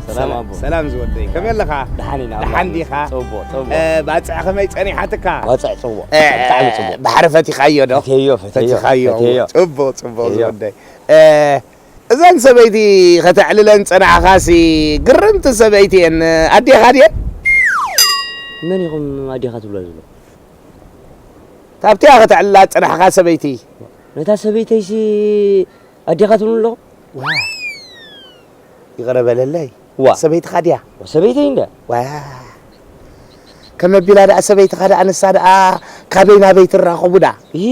ሰላም ኣቦ። ሰላም ዝወደይ፣ ከመይ ኣለኻ? ደሓን ኢና፣ ደሓን ኣምላኽ ዲኻ? ይመስገን። ጽቡቕ፣ ጽቡቕ። እ፣ ባጽዕ ከመይ ጸኒሓትካ? ባጽዕ ጽቡቕ። እ፣ ብጣዕሚ ጽቡቕ። ባሕሪ ፈቲኻዮ ዶ? ፈትየዮ፣ ፈትየዮ፣ ፈቲኻዮ። ፈትየዮ። ጽቡቕ፣ ጽቡቕ ፈትየዮ። ዝወደይ። እ፣ እዘን ሰበይቲ ከተዕልለን ጸናሕኻሲ ግርምቲ ሰበይቲ እየን። ኣዴኻ ድየን? መን ኢኹም ኣዴኻ ትብሎ ዘሎ? ካብቲኣ ከተዕልላ ጸናሕኻ ሰበይቲ። ነታ ሰበይተይሲ ኣዴኻ ትብሉ ኣለኹም? ዋ፣ ይቕረ በለለይ። ዋ። ሰበይትኻ ድያ? ዋ፣ ሰበይተይ እንድያ። ዋ። ከመ ቢላ ደኣ ሰበይትኻ ደኣ ንሳ ደኣ ካበይ ናበይ ትራኸቡ ደኣ? ይሂ፣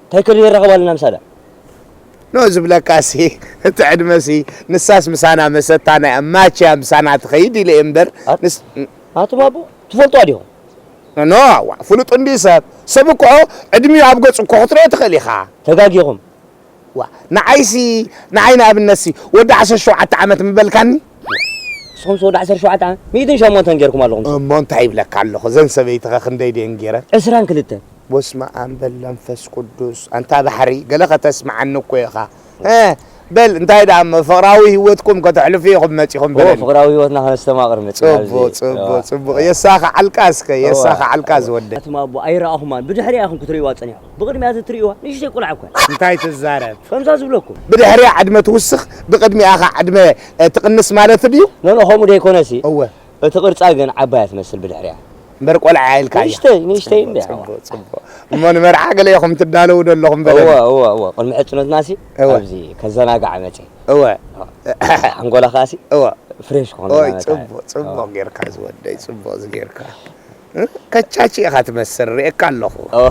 እንታይ ከድን የራኸባልና ምሳ ደኣ? ኖ ዝብለካሲ፣ እቲ ዕድመሲ፣ ንሳስ ምሳና መሰታ ናይ ኣማችያ ምሳና ትኸይድ ኢለ እየ እምበር፣ ኣት-፣ ንስ-፣ ኣቱም ኣቦ፣ ትፈልጡዋ ዲኹም? ኖ፣ ዋ፣ ፍሉጥ እንዲ ሰብ። ሰብ እኮ ዕድሚኡ ኣብ ገጹ እኮ ክትሪኦ ትኽእል ኢኻ። ተጋጊኹም። ዋ፣ ንዓይሲ፣ ንዓይ ንኣብነትሲ፣ ወዲ ዓሰርተ ሸውዓተ ዓመት ምበልካኒ? ንስኹምስ ወዲ ዓሰርተ ሸውዓተ ዓመት፣ ሚእትን ሸሞንተን ጌርኩም ኣለኹም። እሞ እንታይ ይብለካ ኣለኹ? እዘን ሰበይትኸ ክንደይ ድየን ጌረን? ዕስራን ክልተን። በስመ ኣብ በል መንፈስ ቅዱስ። ኣንታ ባሕሪ፣ ገለ ከተስምዓኒ እኮ ኢኻ። እ፣ በል፣ እንታይ ደኣ እሞ ፍቕራዊ ህይወትኩም ከተሕልፉ ኢኹም መጺኹም ኦ፣ በለኒ። ፍቕራዊ ህይወትና ከነስተማቕር መጺና ጽቡቕ፣ ኣብዚ። ጽቡቕ፣ እዋ። ጽቡቕ። የሳኻ ዓልቃ እስከ፣ እዋ። የሳኻ ዓልቃ እዋ። ዝወደይ። ኣቱም ኣቦ ኣይረኣኹማን፣ ብድሕሪኣ ኢኹም ክትርእይዋ ጸኒሕኩም። ብቕድሚያ ትርእይዋ ንእሽተይ ቆልዓ እኮ እያ። እንታይ ትዛረብ? ከምዛ ዝብለኩም። ብድሕሪኣ ዕድመ ትውስኽ፣ ብቕድሚኣ ኸኣ ዕድመ፣ እ፣ ትቕንስ ማለት ድዩ? ኖ፣ ኖ፣ ከምኡ ደይኮነሲ። እወ። እቲ ቅርጻ ግን ዓባይ እያ ትመስል ብድሕሪኣ። እምበር ቆልዓ ኢልካያ። ንእሽተይ፣ ንእሽተይ ጽቡቕ፣ እንድያ። ጽቡቕ፣ ጽቡቕ። እሞ ንመርዓ ገለ ኢኹም ትዳለዉ ዶ ኣለኹም በለኒ። እወ፣ እወ፣ እወ። ቅድሚ ሕጽኖትናሲ እወ። ኣብዚ ከዘናግዓ መጺአ። እወ። ሓንጎላ ከኣሲ እወ። ፍሬሽ ክኾነላ ኦይ፣ መጻኢ። ጽቡቕ፣ ጽቡቕ እወ። ጌርካ ዝወደይ፣ ጽቡቕ ዝጌርካ። እ? ከቻቺ ኢኻ ትመስል፣ ርእየካ ኣለኹ። እወ።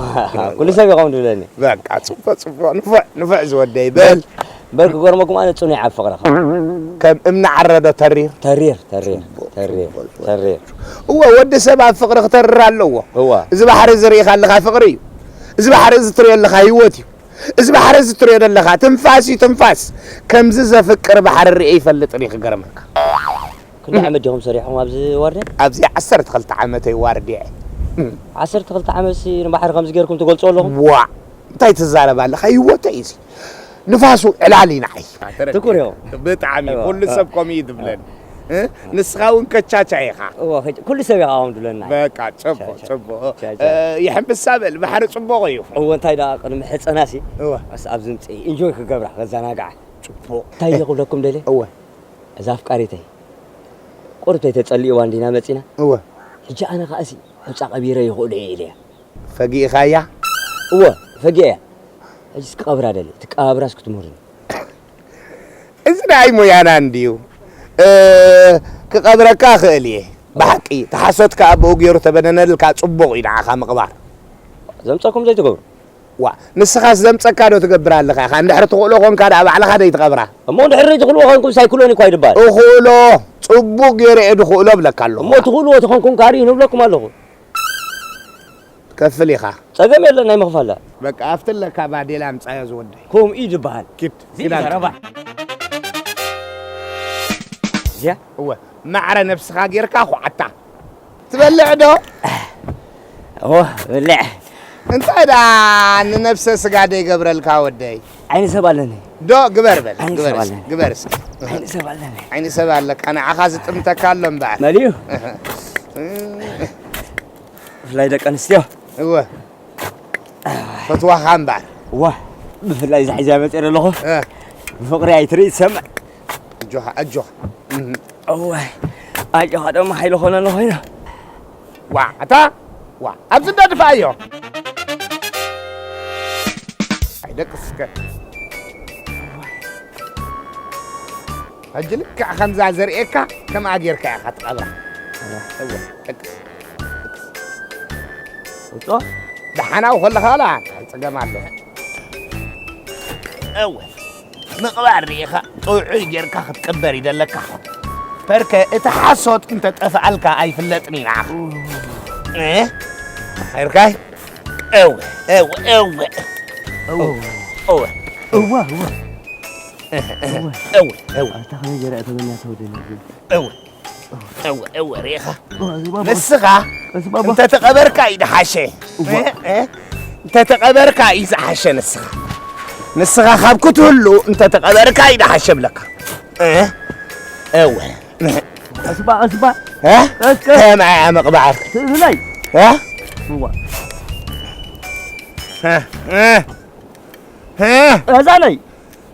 ኩሉ ሰብ ኢኹም ትብለኒ። በቃ፣ ጽቡቕ፣ ጽቡቕ። ንፉዕ፣ ንፉዕ ዝወደይ። በል። በል፣ ክገርመኩም ኣነ ጽኑዕ ኣብ ፍቕርኻ። ከም እምኒ ዓረዶ ተሪር። ተሪር፣ ተሪር፣ ጽቡቕ፣ ተሪር፣ ጽቡቕ፣ ጽቡቕ። ተሪር። እወ፣ ወዲ ሰብ ኣብ ፍቕሪ ክተርር ኣለዎ። እወ። እዚ ባሕሪ እዚ ርኢኻ ኣለኻ ፍቕሪ እዩ። እዚ ባሕሪ እዚ ትሪኦ ኣለኻ ህይወት እዩ። እዚ ባሕሪ እዚ ትሪኦ ዘለኻ ትንፋስ እዩ፣ ትንፋስ። ከምዚ ዘፍቅር ባሕሪ ርእየ ይፈልጥን እዩ፣ ክገርመካ። ክንደይ ዓመት ዲኹም ሰሪሕኹም ኣብዚ ዋርድያ? ኣብዚ ዓሰርተ ክልተ ዓመተይ ዋርድያ እየ። እም። ዓሰርተ ክልተ ዓመትሲ ንባሕሪ ከምዚ ጌርኩም ትገልጾ ኣለኹም? ዋእ! እንታይ ትዛረብ ኣለኻ? ህይወተይ እዩ እዚ። ንፋሱ ዕላል እዩ ንዓይ። ትኩር ኢኹም። ብጣዕሚ። እዋ፣ ኩሉ እዋ። ሰብ ከምኡ እዩ ዝብለኒ። እ? ንስኻ እውን ከቻቻ ኢኻ። እዋ፣ ከች-፣ ኩሉ ሰብ ኢኻ ከምኡ ዝብለኒ። በቃ፣ ጽቡቕ፣ ቻ፣ ቻ። ጽቡቕ። ቻ፣ ቻ። እ፣ ይሕምብሳ በል፣ ባሕሪ ጽቡቕ እዩ። እወ፣ እንታይ ደኣ ቅድሚ ሕጸናሲ? እወ። ኣስ-፣ ኣብዚ ምጽኢ፣ ኢንጆይ ክገብራ፣ ከዘናግዓ። ጽቡቕ። እንታይ እየ ክብለኩም ደልየ? እወ። እዛ ኣፍቃሪተይ፣ ቁሩብ ተይተጸሊእዋ እንዲና መጺና። እወ። ሕጂ ኣነ ከኣሲ፣ ሑጻ ቀቢረ ይኽእሎ እየ ኢለያ። ፈጊእኻያ? እወ፣ ፈጊኤያ። ሕጂስ ክቐብራ ደልየ። ትቀባብራስ ክትምህሩኒ። እዚ ናይ ሞያና እንድዩ። እ፣ ክቐብረካ እኽእል እየ። ብሓቂ፣ እቲ ሓሶት ከኣ ብኡ ገይሩ ተበነነልካ ጽቡቕ እዩ ንዓኻ ምቕባር። ዘምጸኩም ዘይትገብሩ። ዋ፣ ንስኻስ ዘምጸካ ዶ ትገብር ኣለኻ ኢኻ? እንድሕሪ ትኽእሎ ኮንካ ደኣ ባዕልኻ ደይ ትቐብራ? እሞ እንድሕሪ ትኽእልዎ ኮንኩም ሳይክሎን እኳ ይድበሃል። እኽእሎ፣ ጽቡቕ ገይረ እየ ዝኽእሎ እብለካ ኣለኹ። እሞ ትኽእልዎ ተኾንኩም ካሪ ንብለኩም ኣለኹ። ትከፍል ኢኻ። ጸገም የለን ናይ ምኽፋል ደኣ። በቃ፣ ኣብቲ ኣለካ ባዴላ ኣምጻዮ ዝወደይ። ከምኡ እዩ ዝበሃል። ኪድ፣ እዚ ኪድ ኣምጻ። ዘረባ። እዚኣ? እወ፣ ማዕረ ነብስኻ ጌርካ ኹዓታ። ትበልዕ ዶ? እወ፣ እበልዕ። እንታይ ደኣ ንነብሰ ስጋ ደይገብረልካ ወደይ? ዓይኒ ሰብ ኣለኒ። ዶ ግበር በል፣ ዓይኒ ግበር ሰብ እስኪ፣ ኣለኒ። ግበር እስኪ። ዓይኒ ሰብ ኣለኒ። ዓይኒ ሰብ ኣለካ፣ ንዓኻ ዝጥምተካ ኣሎ እምበኣር። መሊኡ? እህ። ብፍላይ ደቂ ኣንስትዮ። እወ። ፈትዋኻ እምበኣር። እዋ፣ ብፍላይ እዛ ሒዛ መፅእ ኣለኹ። እ። ብፍቕሪ ኣይትርኢ ትሰምዕ። ኣጆኻ፣ ኣጆኻ። እህ። እወ፣ ኣጆኻ ደሞ ሓይሊ ኾነና ኾይኑ። ዋ፣ ኣታ፣ ዋ፣ ኣብዚ እንዳ ድፋኣዮ። ኣይደቅስ እስከ። ሕጂ ልክዕ ከምዛ ዘርእየካ፣ ከምኣ ጌርካ ኢኻ ትቐብራ። እወ፣ ደቅስ፣ ደቅስ። ውጾ? ደሓናው ከለኻ ላ፣ እንታይ ጸገም ኣሎ? እወ፣ ምቕባር ርኢኻ፣ ጥዑይ ጌርካ ክትቅበር እዩ ዘለካ። ፐርከ፣ እቲ ሓሶት እንተጠፍኣልካ ኣይፍለጥን እዩ ንዓኻ። እ? ሄርካይ? እወ፣ እወ፣ እወ። እወ። እወ። እወ፣ እወ። እወ፣ እወ። ኣታ ከመይ ገይረ እተመንያ ተወደኒ ግን? እወ። እወ፣ እወ፣ ርኢኻ። እወ፣ እዚ ባባ። ንስኻ እዚ ባባ። እንተተቐበርካ እዩ ዝሓሸ። እወ። እ? እ? እንተተቐበርካ እዩ ዝሓሸ ንስኻ። ንስኻ ካብ ክትህሉ እንተተቐበርካ እዩ ዝሓሸ ብለካ። እ? እወ። እስባ እስባ እ? እስከ ከማይ ዓመቕ ባሕር ትእዝነይ እ? እዋ እ? እ? እ? እዛነይ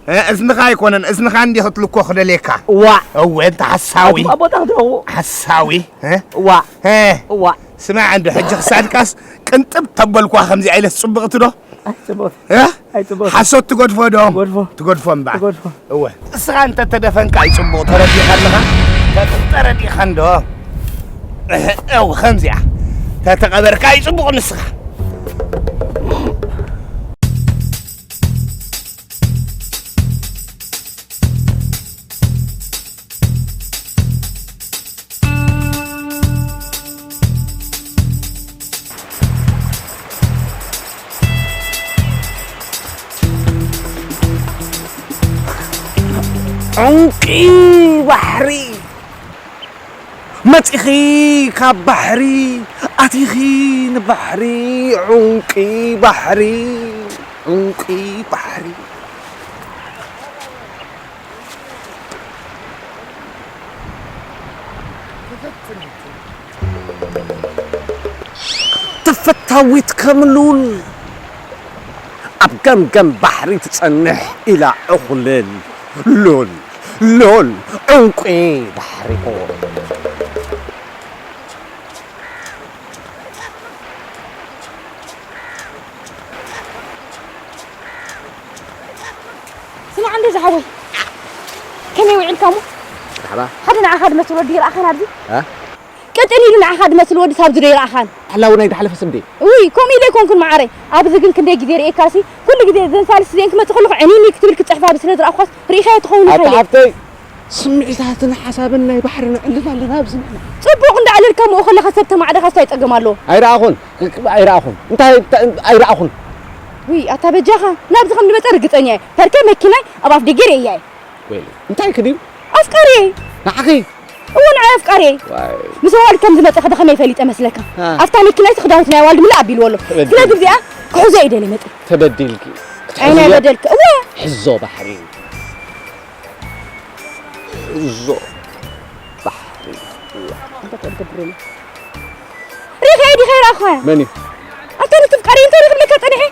እ፣ እዝንኻ ኣይኮነን፣ እዝንኻ እንዲ ክትልኮ ክደልየካ። እዋ። እወ፣ እንተ ሓሳዊ። ኣቱም ኣቦታ ክትረኽቦ። ሓሳዊ። እ? እዋ። እ? እዋ። ስማዕ እንዶ፣ ሕጂ ክሳድካስ ቅንጥብ ተበልኳ ከምዚ ዓይነት ጽብቕቲ ዶ? ኣይጽብቕቲ። እ? ኣይጽብቕቲ። ሓሶት ትገድፎ ዶ? ትገድፎ። ትገድፎ እምበኣር። ትገድፎ። እወ። እስኻ እንተ ተደፈንካ እዩ ጽቡቕ፣ ተረዲኻ ኣለኻ? ተረዲኻ እንዶ? እህ፣ እው፣ ከምዚኣ። ተተቐበርካ እዩ ጽቡቕ ንስኻ። ዑንቂ ባሕሪ። መጺኺ ካብ ባሕሪ ኣቲኺ ንባሕሪ ዑንቂ ባሕሪ ዑንቂ ባሕሪ። ተፈታዊት ከም ሉል ኣብ ገምገም ባሕሪ ትጸንሕ ኢላ ዕኹልል ሉል ሉል ዑንቂ ባሕሪ። ስማዕ እንዶ ዝሓወይ፣ ከመይ ውዒልካ እሞ? መርሓባ። ሓደ ንዓኻ ዝመስል ወዲ ይረኣኻን ኣብዚ? እ? ቅጥን ኢሉ ንዓኻ ዝመስል ወዲ ሳብዚ ዶ ይረኣኻን? ሓላ እውን ኣይተሓለፈስ እንዴ? ውይ፣ ከምኡ ኢለ ኣይኮንኩን መዓረይ። ኣብዚ ግን ክንደይ ግዜ ርእየካሲ፣ ኩሉ ግዜ ዘን ሳልስቲ እዚአን ክመጽእ ከለኹ ዕኒኒ ክትብል ክትጽሕፍ ኣብዚ ስለ ዝረኣኹኻስ ርኢኻዮ ትኸውን ኢኻ ኣታ ኢለ። ሓፍተይ፣ ስምዒታትን ሓሳብን ናይ ባሕሪ ነዕልል ኣለና ኣብዚ ንሕና። ጽቡቕ እንዳዕለልካ እሞ ከለኻ ሰብ ተማዕደኻስ እንታይ ጸገም ኣለዎ? ኣይረኣኹን፣ ኣይረኣኹን። እንታይ፣ እንታይ፣ ኣይረኣኹን። ውይ፣ ኣታ በጃኻ፣ ናብዚ ከም ዝመጸ ርግጸኛ እየ። ፐርከ መኪናይ ኣብ ኣፍ ደገ ርእያ እየ። ወይለይ፣ እንታይ ክድዩ? ኣፍቃሪየይ። ንዓኺ? እወ፣ ንዓይ ኣፍቃሪየይ። ዋይ። ምስ ኣዋልድ ከም ዝመጸ ከ ብኸመይ ፈሊጠ መስለካ? አ። ኣብታ መኪናይ ክዳውንቲ ናይ ኣዋልድ ምልእ ኣቢልዎ ኣሎ። ተበዲልኪ። ስለዚ እዚኣ ክሕዞ እየ ደልየ መጺ። ተበዲልኪ። ኣይ፣ ናይ ክትሕዝዮ? በደልክ። እወ። ሕዞ ባሕሪ። ሕዞ ባሕሪ። እንታይ ከ ትገብር የለ? ሪኢኻዮ ዲኻ ይረኣኹኻዮ? መን እዩ? ኣታ ነቲ ኣፍቃሪየይ እንታይ ክብለካ ጸኒሐ?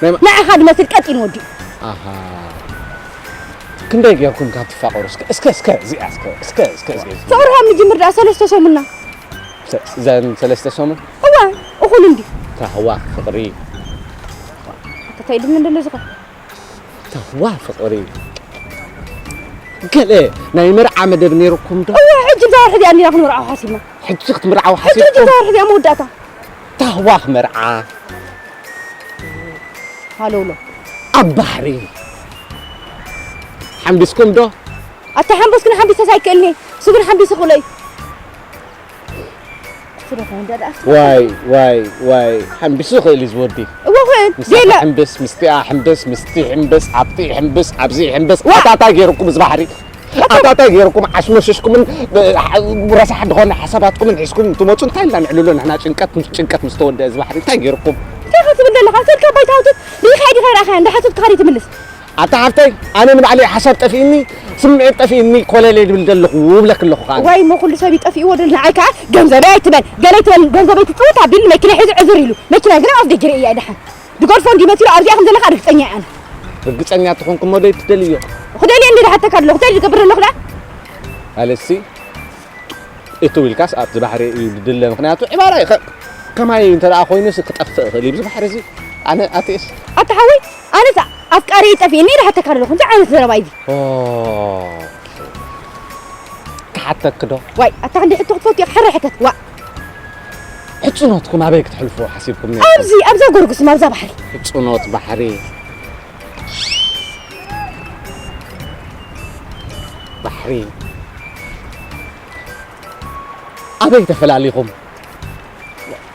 ናይ ማ- ንዓኻ ዝመስል ቀጢን ወዲ። ኣሃ። ክንደይ ጌርኩም ካብ ትፋቐሩ? እስከ፣ እስከ፣ እስከ፣ እዚኣ፣ እስከ፣ እስከ፣ እስከ፣ እስከ፣ እስከ። ፍቕርኻ ንጅምር ደኣ ሰለስተ ሰሙንና። ሰ-፣ ዘን ሰለስተ ሰሙን? እወ፣ እኹል እንዲ። ታህዋ ፍቕሪ። ኣታ እንታይ ኢሉኒ እንደሎ ዝኸ? ታህዋ ፍቕሪ። ገለ ናይ መርዓ መደብ ነይርኩም ዶ? እወ፣ ሕጂ እዛ ወርሒ እዚኣ እንዲና ክንምርዓው ሓሲብና። ሕጂ ክትምርዓው ሕጂ፣ ሕጂ ሓሲብኩም? እዛ ወርሒ እዚኣ መወዳእታ። ታህዋ ክመርዓ። ሃለውሎ። ኣብ ባሕሪ። ሓምቢስኩም ዶ? ኣታ ሓምቦስ ግን ሓምቢሰስ ኣይክእልኒ። እሱ ግን ሓምቢሱ ክእሎ እዩ። እሱ ዶ ኮይኑ ደኣ? ዋይ፣ ዋይ፣ ዋይ፣ ሓምቢሱ ክእል እዩ ዝወዲ። እወ፣ ክእል። ምስቲ ጌላ። ሕምብስ፣ ምስቲኣ ሕምብስ፣ ምስቲ ሕምብስ፣ ኣብቲ ሕምብስ፣ ኣብዚ ሕምብስ። ዋ! ኣታ እንታይ ገይርኩም እዚ ባሕሪ? ኣታ እንታይ ገይርኩም ዓሽመሽሽኩምን፣ ብ-፣ ረሳሕ ዝኾነ ሓሳባትኩምን ሒዝኩም ትመጹ? እንታይ ኢልና ንዕልሎ ንሕና ጭንቀት ምስ፣ ጭንቀት ምስ ተወደአ እዚ ባሕሪ እንታይ ገይርኩም? እንታይ ኢኻ ትብል ዘለኻ? ሰድካ ባይታ ሃውትት ርኢኻ ዲኻ ይረኣኻያ? እንዳሓተትካ ኸዲ ትምልስ። ኣታ ሓፍተይ፣ ኣነ ንባዕለይ ሓሳብ ጠፊእኒ፣ ስምዒት ጠፊእኒ፣ ኮለለይ ድብል ዘለኹ፣ ውብለክ ኣለኹ ከኣ። ዋይ፣ እሞ ኩሉ ሰብ ይጠፊእዎ ድብል፣ ንዓይ ከኣ ገንዘበይ ኣይትበል፣ ገለ ኣይትበል፣ ገንዘበይ ትጽውት ኣቢሉ መኪና ሒዙ ዕዝር ኢሉ። መኪና ግን ኣብ ኣፍ ደገ ርእያ እየ ደሓን። ድገድፎ እንዲ መሲሉ ኣብዚኣ ከም ዘለኻ ርግጸኛ እየ ኣነ። ርግጸኛ ተኾንኩ እሞ ደይ ትደልዮ? ክደልየ እንዲ ዝሓተካ ኣለኹ፣ እንታይ ዝገብር ኣለኹ ደኣ? ኣለሲ፣ እትው ኢልካስ ኣብቲ ባሕሪ እዩ ዝድለ፣ ምኽንያቱ ዕባራ እዩ። ከ-፣ ከማይ እንተ ደኣ ኮይኑስ ክጠፍእ ይኽእል እዩ፣ ብዚ ባሕሪ እዚ ኣነ ኣትኤስ። ኣታ ሓወይ፣ ኣነስ ኣፍቃሪ ጠፊእኒ ኢለ ሓተካ ኣለኹ። እንታይ ዓይነት ዘረባ እዩ እዚ? ኦኬ። ክሓተኪ ዶ? ዋይ፣ ኣታ ክንደይ ሕቶ ክትፈቱ ኢኻ? ሕራይ ሕተት። ዋእ። ሕጽኖትኩም ኣበይ ክትሕልፉ ሓሲብኩም ነይርኩም? ኣብዚ፣ ኣብዛ ጎርጉስም፣ ኣብዛ ባሕሪ። ሕጽኖት ባሕሪ። ባሕሪ። ኣበይ ተፈላሊኹም?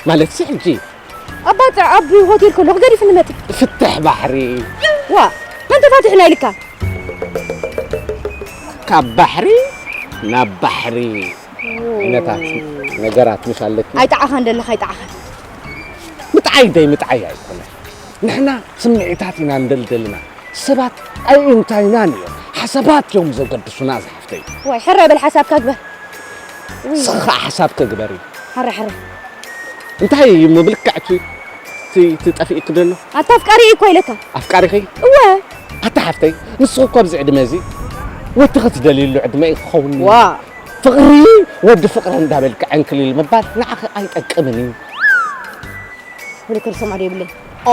ማለትሲ ሕጂ ኣብ ባጽዕ ኣብ ሆቴል ከለኹ ገዲፍኒ መጺኡ። ፍትሕ ባሕሪ። ዋ፣ መን ተፋቲሑና ኢልካ? ካብ ባሕሪ ናብ ባሕሪ ዓይነታት ነገራት ምሽ ኣለኪ። ኣይጠዓኻን ደለኻ፣ ኣይጠዓኻን። ምጥዓይ ደይ ምጥዓይ ኣይኮነን። ንሕና ስምዒታት ኢና እንደልደልና። ሰባት ኣእንታይናን እዮም። ሓሳባት እዮም ዘገድሱና ዝሓፍተይ። ዋይ፣ ሕራይ በል ሓሳብካ ግበር። ውይ። ንስኺ ኸዓ ሓሳብኪ ግበሪ። ሕረ፣ ሕረ። እንታይ እዩ ምብልካዕኪ? እቲ፣ እቲ ጠፊእኪ ዘሎ? ኣታ ኣፍቃሪ እኮ ኢለካ። ኣፍቃሪኺ? እወ። ኣታ ሓፍተይ፣ ንስኺ እኮ ኣብዚ ዕድመ እዚ ወዲ ክትደልይሉ ዕድመ እዩ ክኸውን። ዋ። ፍቕሪ ወዲ ፍቕሪ እንዳበልኪ ዕንክሊል ምባል ንዓኺ ኣይጠቅምን እዩ። ወደ ከርሰ ማዶ ይብለይ። ኦ፣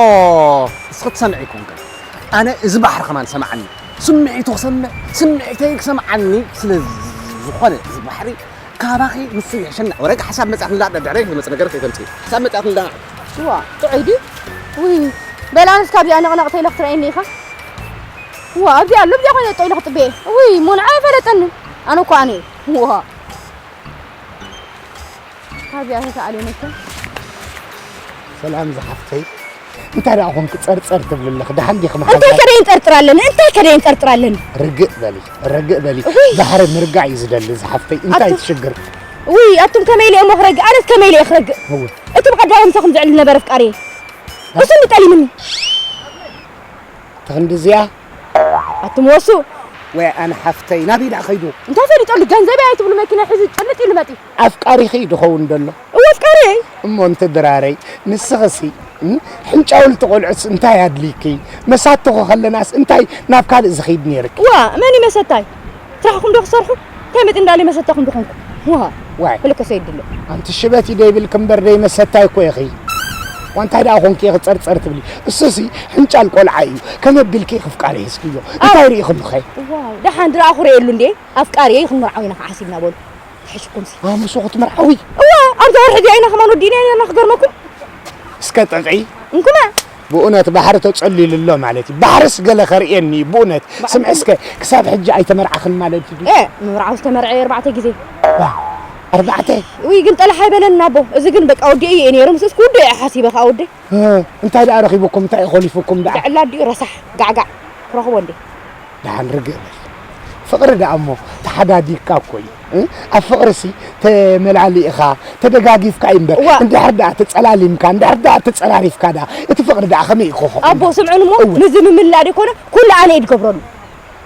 እስኺ ትሰምዒ ኮንኪ። ኣነ እዚ ባሕሪ ከማን ሰምዓኒ። ስምዒቱ ክሰምዕ፣ ስምዒተይ ክሰምዓኒ ስለ ዝኾነ እዚ ባሕሪ ካባኺ ንሱ ይሕሸና። ወረቂ ሓሳብ መጽኣት ንላዕ ድሕረይ ከይመጽእ ነገር ከይተምጽኢ። ሓሳብ መጽኣት ንላዕ። ዋ፣ ጥዑይ ድዩ? ውይ፣ በል ኣነስ ካብዚኣ ነቕነቕ ተይለ ክትረኣየኒ ኢኻ? ዋ፣ ኣብዚኣ ኣሎ፣ ኣብዚኣ ኮይነ ጠው ኢለ ክጥበየ። ውይ፣ ሞንዓ ኣይፈለጠኒ። ኣነ እኮ ኣነ እየ። ዋ። ካብዚኣ ተተኣልዮ መቸም። ሰላም ዝሓፍተይ፣ እንታይ ደኣ ኾንኪ ጸርጸር ትብሊ ኣለኺ? ደሓን ዲኺ እንታይ መሓዛ? ከደይን ጠርጥር ኣለኒ? እንታይ ከደይን ጠርጥር ኣለኒ? ርግእ በሊ፣ ርግእ በሊ። ውይ። ባሕሪ ምርጋእ እዩ ዝደሊ ዝሓፍተይ። እንታይ ኣቱ-፣ ትሽግር? ውይ፣ ኣቱም ከመይ ኢለ እሞ ክረግእ? ኣነስ ከመይ ኢለ እየ ክረግእ? እወ። እቲ ብቐዳም ምሳኹም ዝዕልል ነበረ ኣፍቃሪየ። እ? እሱ እንዲ ጠሊምኒ። ተኽንዲ እዚኣ? ኣቱም ወሱ። ወይ ኣነ ሓፍተይ፣ ናበይ ደኣ ኸይዱ? እንታይ ፈሊጠሉ? ገንዘበይ ኣይትብሉ መኪና ሒዙ ጭልጥ ኢሉ መጢ። ኣፍቃሪኺ ድኸውን ደሎ? እወ ኣፍቃሪየይ። እሞ እንተ ድራረይ፣ ንስኽሲ፣ እም፣ ሕንጫውልቲ ቆልዑትስ እንታይ ኣድልይኪ? መሳትኹ ከለናስ እንታይ ናብ ካልእ ዝኸይድ ነይርኪ? ዋ፣ መን እዩ መሰታይ? ስራሕኩም ዶ ክሰርሑ? እንታይ መጥ እንዳለ መሰታኹም ዶ ኾንኩ? ዋ፣ ዋይ። ብልኮ ሰይድ ድሎ። ኣንቲ ሽበት እዩ ደይብልኪ እምበር ደይ መሰታይ እኮ ኢኺ። ዋንታይ ደኣ ኾንኪ ኢኺ ጸርጸር ትብሊ? እሱሲ ሕንጫል ቆልዓ እዩ። ከመ ቢልኪ ክፍቃሪ ሒዝክዮ? ኣው። እንታይ ርኢኽሉኸ? ዋው፣ ደሓን ድረኣ ኩርእየሉ እንዴ? ኣፍቃሪ እዩ ክንመርዓው ኢና ከዓ ሓሲብና በሉ። ተሕሽኩምሲ። ኣሙሱ ክትምርዓዊ? እዋ፣ ኣብዛ ወርሒ እዚኣ ኢና ከማን ወዲእና ነርና ክገርመኩም። እስከ ጥቕዒ። እንኩመ። ብእውነት ባሕሪ ተጸሊሉ ኣሎ ማለት እዩ። ባሕርስ ገለ ከርእየኒ እዩ ብእውነት። ባሕሪ ስምዒ እስከ፣ ክሳብ ሕጂ ኣይተመርዓኽን ማለት እዩ። ኤ፣ ምምርዓው ዝተመርዐ ኣርባዕተ ግዜ። ዋ፣ ኣርባዕተ? ውይ፣ ግን ጠላሕ ኣይበለና ኣቦ። እዚ ግን በቃ ወዲኡ እዩ ነይሩ። ምስስ ክውድኡ እየ ሓሲበ ከዓ ወደይ። እ፣ እንታይ ደኣ ረኺቡኩም? እንታይ እዩ ኾሊፉኩም ደኣ? ዕላል ድዩ ረሳሕ ጋዕጋዕ? ክረኽቦ እንዴ? ደሓን ርግእ በል። ፍቕሪ ደኣ እሞ ተሓዳዲግካ እኮ እዩ። እ? ኣብ ፍቕሪሲ ተመላሊእኻ፣ ተደጋጊፍካ እዩ እምበር፣ እዋ። እንድሕር ደኣ ተጸላሊምካ፣ እንድሕር ደኣ ተጸራሪፍካ ደኣ፣ እቲ ፍቕሪ ደኣ ከመይ እዩ ክኸውን? ኣቦ፣ ስምዑን እሞ፣ እወ። ነዚ ምምላእ ዘይኮነ፣ ኩሉ ኣነ እየ ዝገብረሉ።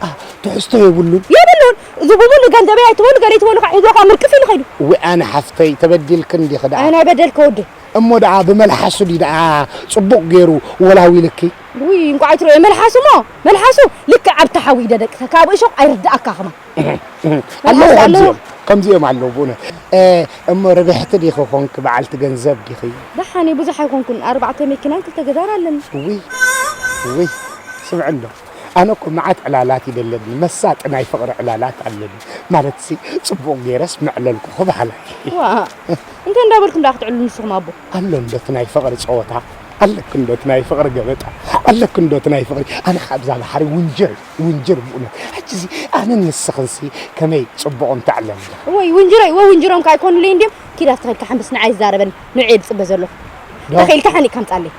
ኣ፣ ትሕዝቶ የብሉን? የብሉን። እዚ ብሙሉ ገንዘበይ ኣይትበሉ፣ ገለ ኣይትበሉ፣ ከዓ ሒዝዎ ከዓ ምርቅፍ ኢሉ ኸይዱ። እወ፣ ኣነ ሓፍተይ፣ ተበዲልክን ዲኺ ደኣ? ኣነ ኣይበደልከ ወዲ። እሞ ደኣ ብመልሓሱ ድዩ ደኣ ጽቡቕ ገይሩ ወላዊልኪ? ውይ፣ እንቋዕ ኣይትርእዮ መልሓሱ እሞ፣ መልሓሱ ልክዕ ኣብቲ ሓዊ ይደደቅካ፣ ካብ እሾኽ ኣይርድኣካ ከማን። ኣለዉ መልሓሱ ኣለዉ። ከምዚኦም፣ ከምዚኦም ኣለዉ ብእውነት። እ፣ እሞ ርብሕቲ ዲኺ ኾንኪ በዓልቲ ገንዘብ ዲኺ? ደሓን እየ፣ ብዙሕ ኣይኮንኩን፣ ኣርባዕተ መኪናን ክልተ ገዛን ኣለኒ። ውይ፣ ውይ፣ ስምዒ እንዶ። ኣነ እኮ መዓት ዕላላት ይደለኒ፣ መሳጢ ናይ ፍቕሪ ዕላላት ኣለኒ። ማለትሲ፣ ጽቡቕ ገይረስ መዕለልኩኺ በሃላይ። ዋ፣ እንታይ እንዳበልኩም ደኣ ክትዕልሉ ንስኹም ኣቦ? ኣሎ እንዶ እቲ ናይ ፍቕሪ ጸወታ፣ ኣለክ እንዶ እቲ ናይ ፍቕሪ ገበጣ፣ ኣለክ እንዶ እቲ ናይ ፍቕሪ። ኣነ ካብ እዛ ባሕሪ ውንጀር፣ ውንጀር ብእውነት። ሕጂ እዚ ኣነን ንስኽንሲ ከመይ ጽቡቕ እንተዕለልና። ወይ ውንጅረይ፣ ወይ ውንጅሮም ከኣ ኣይኮኑለይ እንድዮም። ኪድ ኣስተኺልካ ሓንብስ ንዓይ ዝዛረበኒ፣ ንዑ እየ ዝጽበ ዘለኹ። ዶ? ተኺልካ ሓኒእካ ምጻለይ።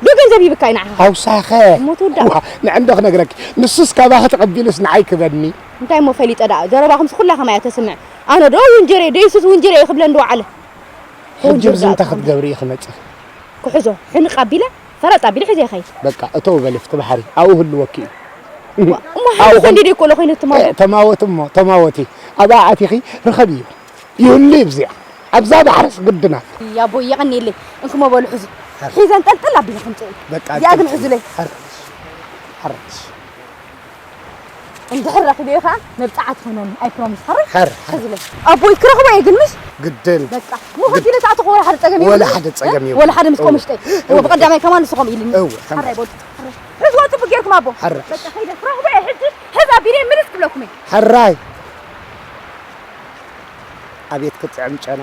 ዶ ገንዘብ ይብካ እዩ ንዓኻ? ሃውሳኸ። እሞ ትውዳእ። ዋ፣ ንዕንዶ ክነግረኪ። ንሱስ ካባኺ ተቐቢሉስ ንዓይ ክበኒ። እንታይ እሞ ፈሊጠ ደኣ? ዘረባኹምስ ኩላ ከማይ እያ ተስምዕ። ኣነ ዶ ውንጅረይ፣ ዶ የሱስ ውንጅረይ ክብለኒ ዶ ወዓለ? ሕጂ ውንጅር ኣብዚ ደኣ እንታይ ትኾን። ክትገብሪ ኢኺ መጺኺ? ክሕዞ፣ ሕንቕ ኣቢለ፣ ፈረጥ ኣቢለ ሒዘ ይኸይድ። በቃ፣ እተው በሊ፣ ፍቲ ባሕሪ ኣብኡ ህልወኪ እዩ። ዋ፣ እሞ ኣብኡ ሓንቲ ሰንዲደ እኮ ሎ ኮይኑ ትማሊ። እ፣ ተማወቲ እሞ፣ ተማወቲ። ኣብኣ ኣቲኺ ርኸብዮ። ይህሉ እዩ ኣብዚኣ። ኣብዛ ባሕርስ ግድና። ያቦ፣ የቐንየለይ። እንክሞ በሉ፣ ሕዙ። ሓር። ሒዘ እንጠልጠል ኣቢለ ከምጽእ። በቃ፣ እዚኣ ግን እንጠልጠል። ሕዙለይ። ሓር። ሓር። እንድሕር ረኺበዮ ኸዓ መብጽዓ ትኾነኒ፣ I promise። ሓር። ሓር፣ ሓር። ሕዙለይ። ኣቦይ፣ ክረኽቦ እየ ግን፣ ምሽ? ግድን። በቃ። እሞ ግድ-፣ ከፊለ ሰዓት እኮ ወላ ሓደ ጸገም ወላ የብሉን። ሓደ ጸገም እ? የብሉን። ወላ ሓደ ምስ እወ። ቆምሽጠይ። እወ፣ እወ። ብቐዳማይ ከማን ንስኹም ኢልኒ። እወ፣ ሓር። ሓራይ በሉ። ሕዝዋ ጽቡቅ ጌርኩም ኣቦ። ሓር። በቃ፣ ከይደ ክረኽቦ እየ ሕጂ። ሕዝ ኣቢለ ምልስ ክብለኩም እየ። ሓራይ። ኣቤት ክጥዕም ጨና።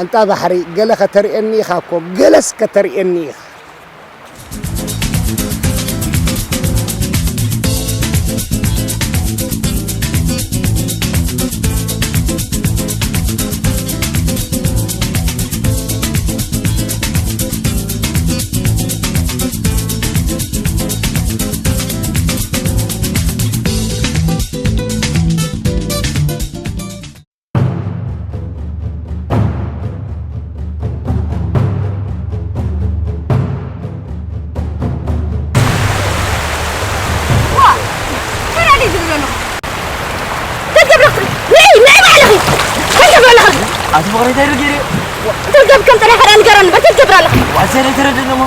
ኣንታ ባሕሪ፣ ገለ ከተርእየኒ ኢኻ እኮ፣ ገለስ ከተርእየኒ ኢኻ። ኣቲ ፍቕረይ እንታይ ዶ ገይረ? እንታይ ገብር ከም ጸኒሕካ ደኣ ንገረኒ፣ እንታይ ትገብር ኣለኻ? ዋዘር ኣይተረድእን እሞ።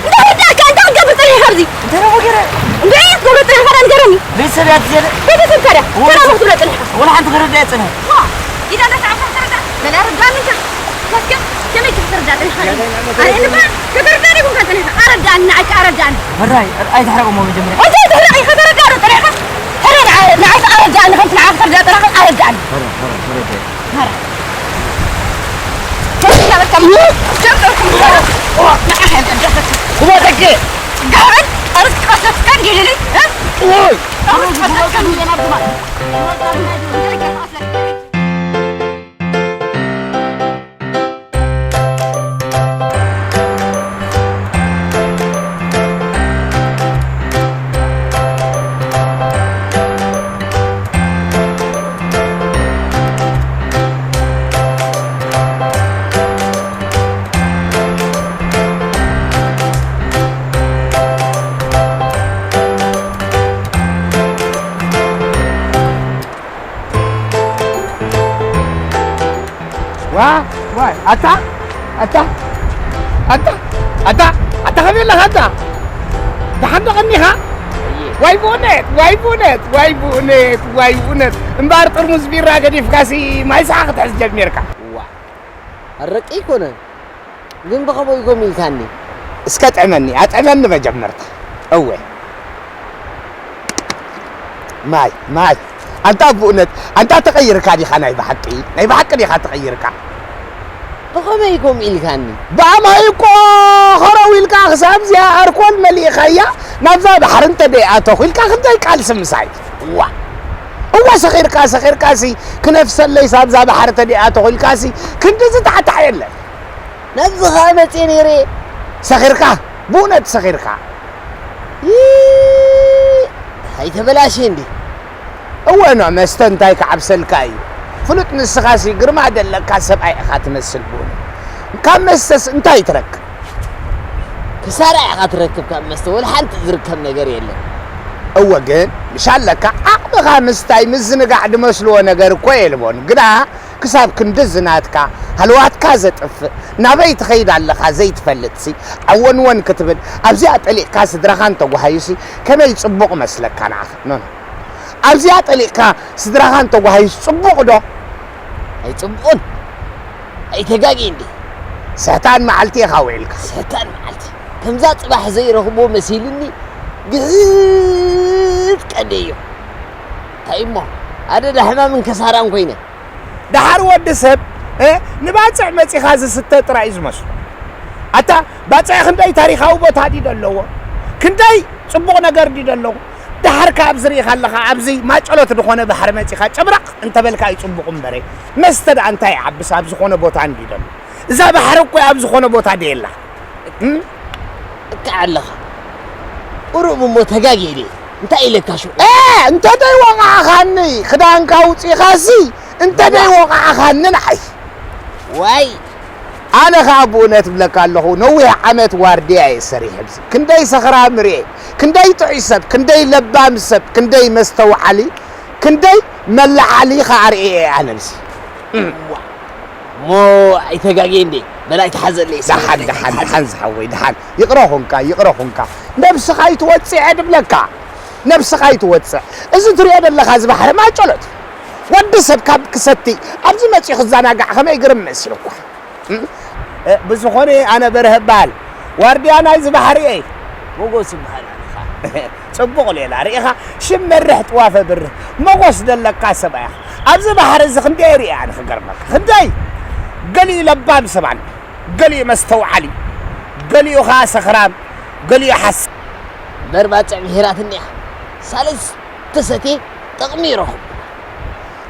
እንታይ ርዳእካ? እንታይ ክትገብር ጸኒሕካ ኣብዚ? እንታይ ደሞ ገይረ? እንታይ ክትገብር ጸኒሕካ ደኣ ንገረኒ። ቤተሰብ እያ ትዘለ? ቤተሰብ ታዲያ? ወላ ሰላም ክትብሎ ጸኒሕካ? ወላ ሓንቲ ክርዳእ ጸኒሐ። ዋ፣ ኢዳ እንዳሰዓብካ ክትርዳእ? በል ኣረዳእኒ እንካ። ከስከ፣ ከመይ ክትርዳእ ጸኒሕካ? ኣነ እንባ ከተርዳእኒ ይኹንካ ጸኒሕካ። ኣረዳእኒ፣ ንዓይ ከኣ ኣረዳእኒ። ሕራይ፣ ኣይትሕረቕ እሞ መጀመርያ። እንታይ ትሕረቕ ኢኻ? ተረዳእ ዶ ጸኒሕካ? ሕረ ንዓ-፣ ንዓይ ከኣ ኣረዳእኒ፣ ከምቲ ንዓኻ ክትርዳእ ጸኒሕካ ኣረዳእኒ። ሕረ፣ ሕረ፣ ሕረ፣ ሕረ። ዋ፣ ዋይ፣ ኣታ፣ ኣታ፣ ኣታ፣ ኣታ፣ ኣታ፣ ከመይ ኣለኻ ኣታ? ደሓን ዶ ቀኒኻ? ዋይ ብእውነት፣ ዋይ ብእውነት፣ ዋይ ብእውነት፣ ዋይ ብእውነት። እምበኣር ጥርሙዝ ቢራ ገዲፍካሲ ማይ ሰሓ ክትሕዝ ጀሚርካ። ዋ፣ ኣረቂ ኣይኮነን። ግን ብኸመኡ ኢጎም ኢልካኒ? እስከ ጥዕመኒ፣ ኣጥዕመኒ መጀመርታ። እወ። ማይ፣ ማይ። ኣንታ ብእውነት፣ ኣንታ ተቐይርካ ዲኻ ናይ ብሓቂ? ናይ ብሓቂ ዲኻ ተቐይርካ? ብኸመይ ኢጎም ኢልካኒ? ብኣማይ እኮ ኸረው ኢልካ ክሳብ እዚኣ ኣርኮል መሊእኻያ ናብዛ ባሕሪ እንተ ደይኣተኹ ኢልካ ክንደይ ቃልሲ ምሳይ? ዋ። እወ ሰኺርካ፣ ሰኺርካሲ ክነፍሰለይ ሳብዛ ባሕሪ ተደኣ ተኾይልካሲ ክንዲ ዝታሕታሕ የለን። ናብዚ ኸኣ መጽየ ነይረ። ሰኺርካ፣ ብእውነት ሰኺርካ። ይ-፣ ኣይተበላሸ እንዴ? እወ ኖ፣ መስተ እንታይ ክዓብሰልካ እዩ? ፍሉጥ ንስኻሲ ግርማ ደለካ ሰብኣይ ኢኻ ትመስል ብእውነት። ካብ መስተስ እንታይ ትረክብ? ክሳራ ኢኻ ትረክብ ካብ መስተ፣ ወላ ሓንቲ ዝርከብ ነገር የለን። እወ ግን፣ ምሽ ኣለካ ዓቕምኻ ምስታይ ምዝንጋዕ ድመስልዎ ነገር እኮ የልቦን። ግና ክሳብ ክንድዚ ናትካ ሃለዋትካ ዘጥፍእ፣ ናበይ ትኸይድ ኣለኻ ዘይትፈልጥሲ፣ ዓወንወን ክትብል፣ ኣብዚኣ ጠሊቕካ ስድራኻ እንተጓሃዩሲ፣ ከመይ ጽቡቕ መስለካ ንዓኻ? ኖ፣ ኖ። ኣብዚኣ ጠሊቕካ ስድራኻ እንተጓሃዩሲ ጽቡቕ ዶ? ኣይጽቡቕን። ኣይተጋግየ እንዴ? ስሕታን መዓልቲ ኢኻ ውዒልካ። ስሕታን መዓልቲ። ከምዛ ጽባሕ ዘይረኽቦ መሲልኒ ግህጥ ቀደዮ። እንታይ እሞ፣ ኣደ ዳሕማምን ከሳራን ኮይነ። ደሓር ወዲ ሰብ፣ እ፣ ንባጽዕ መጺኻ ዝስተ ጥራይ እዩ ዝመስሎ። ኣታ፣ ባጽዕ ክንደይ ታሪኻዊ ቦታ ድዩ ዘለዎ? ክንደይ ጽቡቕ ነገር ድዩ ዘለዎ? ደሓር ከ ኣብዚ ርኢኻ ኣለኻ፣ ኣብዚ ማጨሎት ዝኾነ ባሕሪ መጺኻ ጨብራቕ እንተበልካ እዩ ጽቡቕ እምበረ። መስተ ደኣ እንታይ ይዓብስ ኣብ ዝኾነ ቦታ እንድዩ ዘሎ? እዛ ባሕሪ እኮ ኣብ ዝኾነ ቦታ ድየላ። እም? እካ ኣለኻ። ቁሩብ እሞ ተጋግየ ድየ? እንታይ ኢለካ ሽዑ? እ፣ እንተ ደይወቓዕኻኒ፣ ክዳንካ ኣውጺኻሲ፣ እንተ ደይወቓዕኻኒ ንዓይ። ዋይ! ኣነ ኸኣ ብእውነት እብለካ ኣለኹ፣ ነዊሕ ዓመት ዋርድያ እየ ሰሪሐ ኣብዚ። ክንደይ ሰኽራም ርእየ፣ ክንደይ ጥዑይ ሰብ፣ ክንደይ ለባም ሰብ፣ ክንደይ መስተውዓሊ፣ ክንደይ መለዓሊ ኸኣ ርእየ እየ ኣነ ኣብዚ። እም። እሞ ኣይተጋግየ እንዴ? በል ኣይትሓዘለይ፣ ደሓን፣ ሰበይተይ፣ ደሓን፣ ኣይትሓዘለይ። ደሓን ዝሓወይ፣ ደሓን። ይቕረ ኹንካ፣ ይቕረ ኹንካ። ነብስኻ ኣይትወጽዕ እየ ድብለካ። ነብስኻ ኣይትወጽዕ። እዚ ትሪኦ ዘለኻ እዚ ባሕሪ ማጨሎት እዩ። ወዲ ሰብ ካብ ክሰቲ ኣብዚ መጺኡ ክዘናጋዕ ከመይ ግርም መሲሉኳ። እም? እ፣ ብዝኾነ ኣነ በርሀ እበሃል። ዋርድያ ናይዚ ባሕሪ እየ። ሞጎስ እበሃል ኣነ ኸኣ። ጽቡቕ ሌላ ርኢኻ፣ ሽም መርሕ ጥዋፈ ብርህ ሞጎስ ደለካ ሰብኣይ ኢኻ። ኣብዚ ባሕሪ እዚ ክንደይ ርኢየ ኣነ ክገርመካ። ክንደይ! ገሊኡ ለባም ሰብ ኣሎ፣ ገሊኡ መስተውዓሊ፣ ገሊኡ ኸኣ ሰኽራም፣ ገሊኡ ሓስ-፣ እምበር ባጽዕ ምሂራትኒ እያ። ሳልስ ተሰትየ ጥቕሚ ይረኽቡ።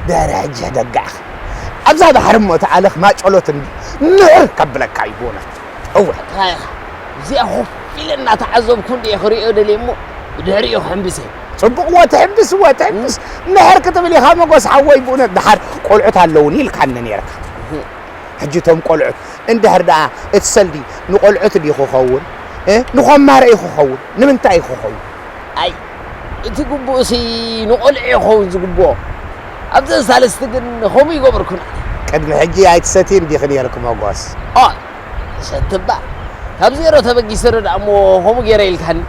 ድሕሪ ሕጂ ሕደጋዕኻ ኣብዛ ባሕሪ እሞ ተኣለኽ ማጨሎት እንዲ ምዕር ከብለካ እዩ ብእውነት። እወ። እንታይ ኢኻ? እዚኣ ኮፍ ኢለ እናተዓዘብኩ እንድየ ክርእዮ ደልየ እሞ ብድሕሪኡ ክሕምብስ እየ። ጽቡቕ እወ ትሕምብስ፣ እወ ትሕምብስ። ምዕር ክትብል ኢኻ መጎስ ሓወይ ብእውነት። ደሓር ቆልዑት ኣለውኒ ኢልካኒ ነይርካ። እህ። ሕጂ እቶም ቆልዑት እንድሕር ደኣ እቲ ሰልዲ ንቆልዑት ድዩ ክኸውን? እ? ንኾማረ እዩ ክኸውን? ንምንታይ እዩ ክኸውን? ኣይ፣ እቲ ግቡእሲ ንቆልዑ እዩ ክኸውን ዝግብኦ። ኣብዘን ሳልስቲ ግን ከምኡ ይገበርኩን ኣነ። ቅድሚ ሕጂ ኣይትሰትይን ዲኺ ነይርኪ መጎስ? ኦይ፣ ሰትባ፣ ካብ ዜሮ ተበጊሰ ዶ ደኣ እሞ ከምኡ ገይረ ኢልካኒ?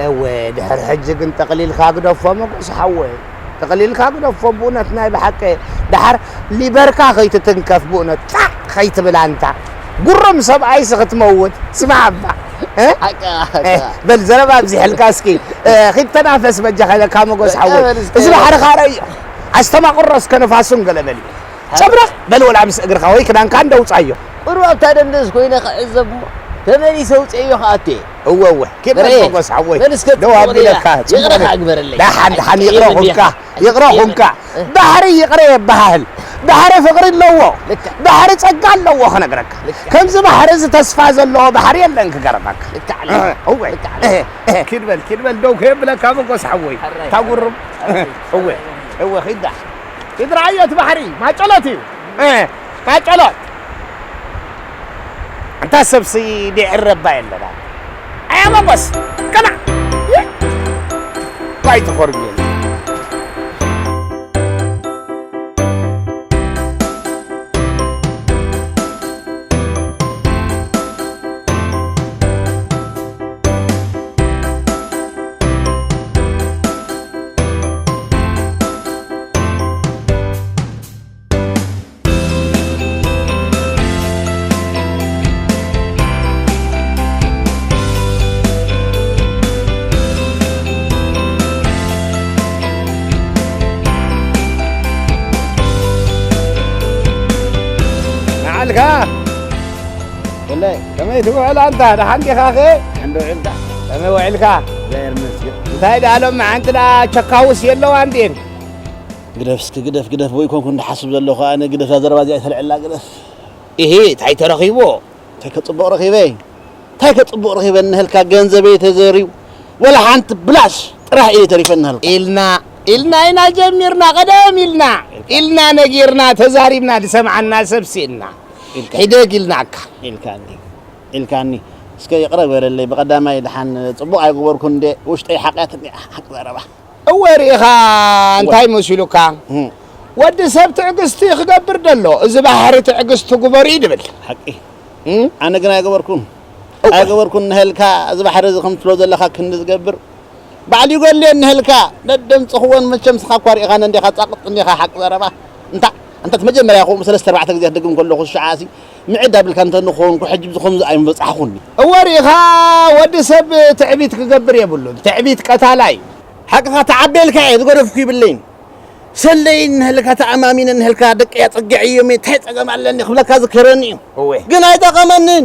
እወ፣ ድሕሪ ሕጂ ግን ጠቕሊልካ ግደፎ መጎስ ሓወይ። ጠቕሊልካ ግደፎ ብእውነት ናይ ብሓቂ። ደሓር ሊበርካ ከይትትንከፍ ብእውነት ጻዕ ከይትብል ኣንታ። ጉሩም ሰብኣይሲ ክትመውት። ስማዕ እባ። እ? ሓቃ፣ ሓቃ። እ፣ በል ዘረባ ኣብዚሐልካ እስኪ። እ፣ ኺድ ተናፈስ በጃኻ ኢለካ መጎስ በቃ ሓወይ። በል እስከ። እዚ ባሕርኻ ረእዮ። ኣስተማቕሮ እስከ ንፋሱን ገለ በል። ጨብረቕ በል ወላ ምስ እግርኻ ወይ ክዳንካ እንደ ውጻዮ። ቁሩብ ኣብታ ደንደስ ኮይነ ክዕዘብ እሞ ተመሊሰ ውጽኤዮ ክኣቱ እየ። እወ፣ እወ። ኪድ በል በርኤ፣ መጎስ ሓወይ። በል እስከ ደው ጽቡቕ ኣቢለካ፣ ሌላ ጽቡቕ ይቕረታ ሌላ። እግበረለይ። ደሓን፣ ደሓን፣ ኣይትቀየም ይቕረ እንዲኻ። ኩንካ፣ ይቕረ ኣይትቀየም ኩንካ። እንዲኻ። ባሕሪ ይቕረ የበሃህል። ባሕሪ ፍቕሪ ኣለዎ። ልክዕ። ባሕሪ ጸጋ ኣለዎ ክነግረካ። ልክዕ። ከምዚ ባሕሪ እዚ ተስፋ ዘለዎ ባሕሪ የለን ክገርመካ። ልክዕ ኣለኻ። እወ። ልክዕ ኣለኻ። ኪድ በል፣ ኪድ በል፣ ደው ከየብለካ መጎስ ሓወይ። ሕራይ። ታጉርም። ሕራይ። እወ፣ እወ፣ ኺዳ። ኪድ ረኣዮ እቲ ባሕሪ፣ ማጨሎት እዩ። እ፣ ማጨሎት። እንታ ሰብሲ ዲዕረባ የለና። ኣያ መጎስ፣ ቅናዕ። ዋይ ትኾርምየኒ። ንዓልካ ወላይ፣ ከመይ ትውዕል ኣንታ? ደሓን ዲኻኸ? ደሓን ዶ ውዒልካ? ከመይ ውዒልካ? እግዚኣብሔር ይመስገን። እንታይ ደኣ ሎም መዓንቲ ደኣ ቸካውስ የለዋን ድየን? ግደፍ እስኪ፣ ግደፍ፣ ግደፍ። ቦይ ኮንኩ እንድሓስብ ዘለኹ ኣነ፣ ግደፍ። እዛ ዘረባ እዚኣ ኣይተልዕላ፣ ግደፍ። ኢሂ፣ እንታይ ተረኺቡ? እንታይ ከጽቡቕ ረኺበ? እንታይ ከጽቡቕ ረኺበ? እንህልካ ገንዘበይ ተዘርዩ፣ ወላ ሓንቲ ብላሽ ጥራሕ ኢለ ተሪፈ እንህልካ። ኢልና፣ ኢልና ኢና ጀሚርና፣ ቀደም ኢልና፣ ኢልና ነጊርና፣ ተዛሪብና፣ ዝሰምዓና ሰብ ስኢንና። ኢልካ። ሕደግ ኢልናካ። ኢልካኒ፣ ኢልካኒ። እስከ ይቕረ በለለይ፣ ብቐዳማይ ደሓን ጽቡቕ ኣይገበርኩን እንዴ፣ ውሽጠይ ሓቕያት እንዴ፣ ሓቂ ዘረባ። እወ፣ ርኢኻ እንታይ እወ። መሲሉካ? እም። ወዲ ሰብ ትዕግስቲ ክገብር ደሎ፣ እዚ ባሕሪ ትዕግስቲ ግበሩ እዩ ድብል። ሓቂ። እም? ኣነ ግን ኣይገበርኩን። እወ። ኣይገበርኩን እንሀልካ፣ እዚ ባሕሪ እዚ ከም ትብሎ ዘለኻ ክንዲ ዝገብር፣ ባዕሉ ይጎድልዮ እንሀልካ፣ ነደምጽኽዎን መቸም ስኻ እኳ ርኢኻኒ እንዲኻ፣ ጻቕጥ እንዲኻ፣ ሓቂ ዘረባ። እንታ፣ እንታ እቲ መጀመርያ ከምኡ ሰለስተ ኣርባዕተ ግዜ ክደግም ከለኹ፣ ሽዓሲ ምዕድ ኣቢልካ እንተ ንኾንኩ፣ ሕጂ ብዚ ከምዚ ኣይምበጻሕኹኒ። እወ፣ ርኢኻ፣ ወዲ ሰብ ትዕቢት ክገብር የብሉን። ትዕቢት ቀታላይ እዩ። ሓቅኻ ተዓቤልካ እየ፣ ዝገደፍኩ ይብለይን። ሰለይ እንሀልካ ተኣማሚነ እንሀልካ ደቀይ ኣጸጊዐዮም እየ፣ እንታይ ጸገም ኣለኒ ክብለካ ዝከረኒ እዩ። እወ። ግን ኣይጠቐመንን።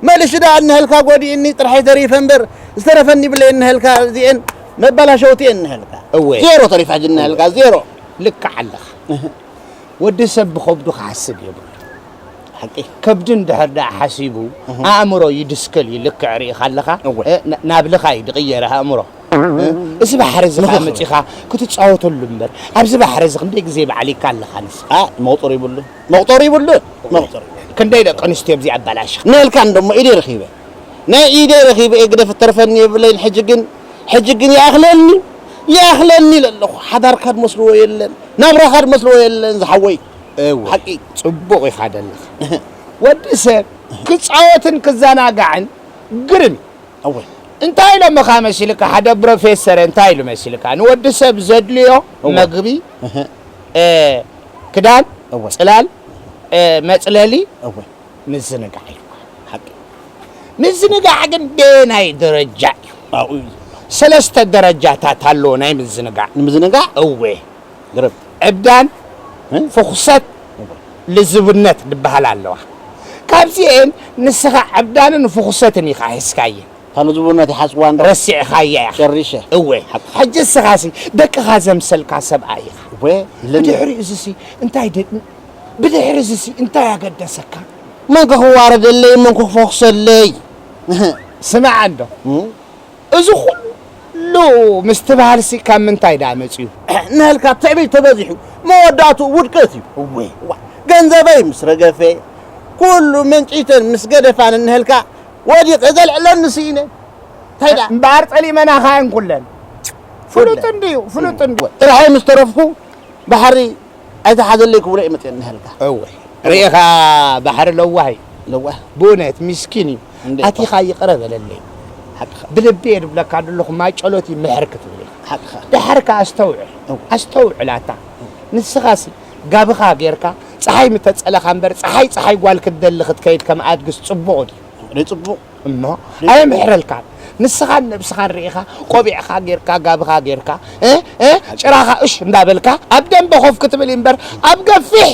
መልሱ ደኣ እንሀልካ ጎዲእኒ ጥራሕ ተሪፈ እምበር፣ ዝተረፈኒ ይብለይ እንሀልካ እዚኤን መባላሸውቲ እየን እንሀልካ። እወ። ዜሮ ተሪፋ ሕጂ እንሀልካ፣ እወ። ዜሮ። ልክዕ ኣለኻ። እህ። ወዲ ሰብ ብኸብዱ ክሓስብ የብሉ። ሓቂ። ከብዲ እንድሕር ደኣ ሓሲቡ፣ እህ። ኣእምሮ ይድስከል እዩ። ልክዕ ርኢኻ ኣለኻ። እወ። እ፣ ና-፣ ናብ ልኻ እዩ ዝቕየር ኣእምሮ። እ፣ እዚ ባሕሪ እዚ ኸኣ ንኽኽሪ። መጺኻ ክትጻወተሉ እምበር፣ ኣብዚ ባሕሪ እዚ ክንደይ ግዜ ባዕሊካ ኣለኻ ንስኻ? ኣ፣ መቑጸሪ ይብሉን። መቑጸሪ ይብሉን። መቑጸሪ። ክንደይ ደቂ ኣንስትዮ ኣብዚ ኣባላሽኻ? ነልካ እንደሞ ኢደይ ረኺበ። ናይ ኢደይ ረኺበ እየ ግደፍ እተርፈኒ የብለይን። ሕጂ ግን፣ ሕጂ ግን ይኣኽለኒ፣ ይኣኽለኒ ኢለ ኣለኹ። ሓዳርካ ድመስልዎ የለን፣ ናብራኻ ድመስልዎ የለን ዝሓወይ። እወ፣ ሓቂ። ጽቡቕ ኢኻ ደለኻ። ወዲ ሰብ ክጻወትን ክዘናጋዕን ግርም እዩ። እወ። እንታይ ኢሎምኻ መሲልካ? ሓደ ፕሮፌሰር እንታይ ኢሉ መሲልካ? ንወዲ ሰብ ዘድልዮ እወ። መግቢ፣ እህ። እ፣ ክዳን፣ እወ። ጽላል፣ እ፣ መጽለሊ፣ እወ። ምዝንጋዕ ኢልካ። ሓቂ። ምዝንጋዕ ግን በየናይ ደረጃ እዩ? ኣብኡ እዩ። ሰለስተ ደረጃታት ኣለዎ ናይ ምዝንጋዕ። ንምዝንጋዕ? እወ። ግርም። ዕብዳን፣ እ? ፍኹሰት፣ እወ። ልዝብነት ዝበሃላ ኣለዋ። ካብዚኤን ንስኻ ዕብዳንን ፍኹሰትን ኢኻ ሒዝካየን። እታ ልዝብነት ይሓጽዋ እንዶ? ረሲዕኻያ ኢኻ። ጨሪሸ። እወ። ሓቂ። ሕጂ ንስኻሲ ደቅኻ ዘምሰልካ ሰብኣይ ኢኻ። እወ፣ ኢለኒ። ብድሕሪኡ እዚሲ እንታይ ደ-፣ ብድሕሪ እዚሲ እንታይ ኣገደሰካ? መን ከ ክዋረደለይ፣ መን ከ ክፈኹሰለይ? ስማዕ እንዶ። እም? እዚ ኩሉ ምስትብሃልሲ ካብ ምንታይ ደኣ መጺኡ? እንሀልካ ትዕቢት ተበዚሑ መወዳእትኡ ውድቀት እዩ። እወ። ዋ፣ ገንዘበይ ምስ ረገፈ፣ ኩሉ መንጭተን ምስ ገደፋን እንሀልካ ወዲቐ ዘልዕለኒ ስኢነ። እንታይ ደኣ? እምበኣር ጸሊመናኻ እየን ኩለን። ፍሉጥ ኩለን። እንድዩ፣ ፍሉጥ እንድዩ። ጥራይ ምስ ተረፍኩ ባሕሪ ኣይትሓዘለይ ክብሎ እየ መፅአ እኒሀልካ። እወ። ርኢኻ ባሕሪ ለዋህ እዩ። ለዋህ። ብእውነት ምስኪን እዩ። እንዴ? ኣቲኻ ይቕረ በለለይ። ሓቅኻ። ብልቢ እየ ድብለካ ዘለኹ ማጨሎት እዩ ምሕር ክትብል ኢኻ። ሓቅኻ። ድሓር ከኣ ኣስተውዕል። እወ። ኣስተውዕል ኣታ። ንስኻሲ ጋብኻ ጌርካ፣ ጸሓይ ምተጸለኻ እምበር፣ ጸሓይ፣ ጸሓይ ጓል ክትደሊ ክትከይድ ከም ኣድግስ ጽቡቕ ድዩ? ርእ ጽቡቕ። እሞ፣ ርእ ጽቡቕ። ኣየምሕረልካን። ንስኻን ነብስኻን ርኢኻ፣ ቆቢዕኻ ጌርካ፣ ጋብኻ ጌርካ፣ እ፣ እ፣ ጭራኻ እሽ እንዳበልካ፣ ኣብ ደንበ ኮፍ ክትብል እምበር፣ ኣብ ገፊሕ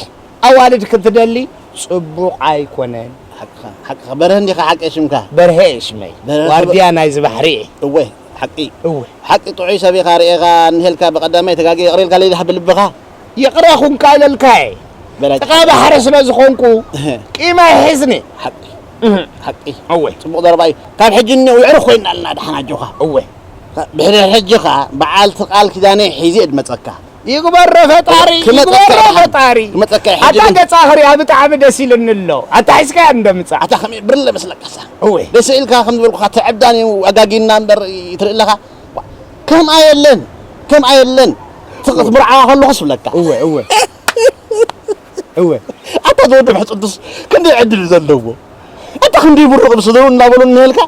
ኣዋልድ ክትደሊ ጽቡቕ ኣይኮነን። ሓቅኻ፣ ሓቅኻ። በርሀ እንዲኻ ሓቂ ሽምካ? በርሀ እየ ሽመይ። በርሀ ዋርድያ ናይዚ ባሕሪ እየ። እወ፣ ሓቂ። እወ። ሓቂ ጥዑይ ሰብ ኢኻ ርኤኻ እንሄልካ ብቐዳማይ ተጋግየ ይቕረ ኢልካ ለይድሓ ብልብኻ? ይቕረ ኩንካ ኢለልካ እየ። በላጭ። ጥቓ ባሕሪ ስለ ዝኾንኩ እህ። ቂም ኣይሕዝኒ። ሓቂ። እህ። ሓቂ። እወ። ጽቡቕ ዘረባ እዩ። ካብ ሕጂ እኒኦ የዕሩኽ ኮይና ኣለና ደሓን ኣጆኻ። እወ። ብድሕሪ ሕጂ ኸኣ በዓልቲ ቃል ኪዳነይ ሒዘ እየ ድመጸካ። ይግበሮ ፈጣሪ፣ ክመጸካ ይግበሮ ደሓን። ፈጣሪ። ክመጸካ እየ፣ ሕጂ ኣታ ግን ገጻ ክሪኣ ብጣዕሚ ደስ ኢሉኒ ኣሎ። ኣታ ሒዝካያ እንዶ ምጻእ። ኣታ ከመይ ብርለ መስለካሳ? እወ። ደስ ኢልካ ከም ዝበልኩኻ ትዕብዳን እዩ ኣጋጊና እምበር ትርኢ ኣለኻ። ከምኣ የለን፣ ከምኣ የለን። ትቕ-፣ ትምርዓዋ ከለኹስ ብለካ። እወ፣ እወ። እወ። ኣታ ዝወዲ ምሕጽንትስ ክንደይ ዕድል እዩ ዘለዎ? ኣታ ክንደይ ብሩቕ ብስድሩ እናበሉ እንሄልካ፣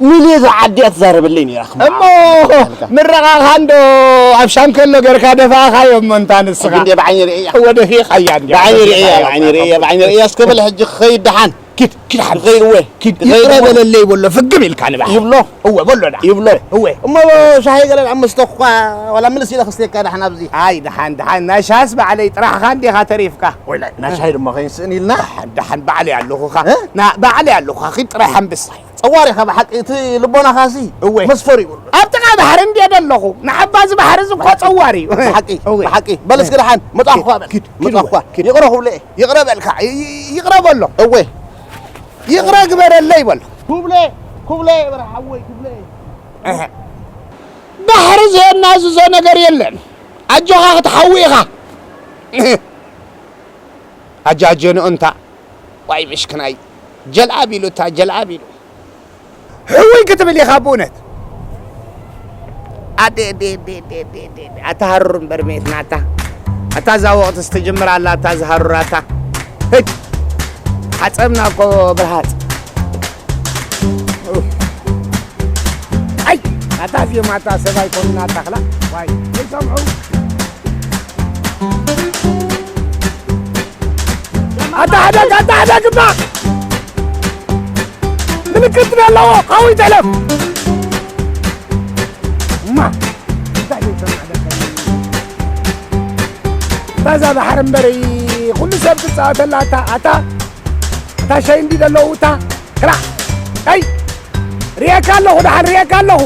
ሚልዮን ዓዲ እያ ትዛረበለይ ነይራ። እሞ ምረቓኻ እንዶ ኣብ ሻንከሎ ገርካ ደፋእኻዮ እሞ እንታ ንስኻ። ግንደ ብዓይኒ ርእያ። እወ ደፊእኻያ እንዲያ። ብዓይኒ ርእያ፣ ደፊእኻያ። ብዓይኒ ርእያ፣ ብዓይኒ ርእያ። እስከ በል ሕጂ ክኸይድ ደሓን። ኪድ፣ ኪድ ሓንስ። ክኸይድ እወ። ኪድ፣ ይቕረ በለለይ በሎ፣ ፍግም ኢልካ ንባዕል። ይብሎ። እወ፣ በሎ ደኣ። ይብሎ። እወ። እሞ ሻሂ ገለ ደኣ መስተ እኳ ዋላ ምልስ ኢለ ክስተየካ ደሓን ኣብዚ። ኣይ፣ ደሓን፣ ደሓን። ናይ ሻሂስ ባዕለይ ጥራሕኻ እንዲኻ ተሪፍካ። ወይ ናይ፣ ናይ ሻሂ ድማ ከይንስእን ኢልና። ደሓን፣ ደሓን፣ ባዕለይ ኣለኹኻ። እ? ና፣ ባዕለይ ኣለኹኻ። ኪድ ጥራይ ሓንብስ። ጸዋር ኢኻ ብሓቂ፣ እቲ ልቦናኻሲ እወ። መስፈር ይብሉ። ኣብ ጥቓ ባሕሪ እንድየ ዘለኹ። ንዓባዚ ባሕሪ እዚ እኮ ጸዋር እዩ። ብሓቂ፣ እወ። ብሓቂ። በል እስኪ ደሓን፣ መጻኹ በል። ኪድ፣ ኪድ፣ መጻኹ። ኪድ። ይቕረ ክብሎ እየ። ይቕረ በልካ፣ ይ-፣ ይ-፣ ይቕረ በሎ። እወ። ይቕረ ግበረለይ በሎ። ኩብለ፣ ኩብለ፣ በል ሓወይ፣ ኩብለ። እህ። ባሕሪ ዘየናዝዞ ነገር የለን። ኣጆኻ ክትሓዊ ኢኻ። ኣጃጀኑ እንታ። ዋይ ምሽክናይ። ጀልኣብ ኢሉ እታ ጀልኣብ ኢሉ። ሕውይ ክትብል ኢኻ ብእውነት። ኣደ፣ ኣደ፣ ኣደ፣ ኣደ፣ ኣደ፣ ኣደ። ኣታ ሃሩር እምበር መየት ናታ። ኣታ እዛ ወቕትስ ትጅምር ኣላ፣ ኣታ እዛ ሃሩር ኣታ። ህድ። ሓጸብና እኮ ብርሃጽ። ኣይ፣ ኣታ ዜማ ኣታ ሰብ ኣይኮኑን ኣታ ክላ። ዋይ፣ ይሰምዑ። ኣታ ሕደግ፣ ኣታ ሕደግ እባ። ምልክት ዶ ኣለዎ? ካውይ ተለፍ። እማ፣ እንታይ ዘይሰምዕ ደቀ? እታ እዛ ባሕሪ እምበሪ፣ ኩሉ ሰብ ትጻወተላ ኣታ፣ ኣታ፣ ኣታ ሻይ እንዲ ዘለዉ እታ፣ ክላ፣ ኣይ፣ ርኤካ ኣለኹ፣ ደሓን ርኤካ ኣለኹ።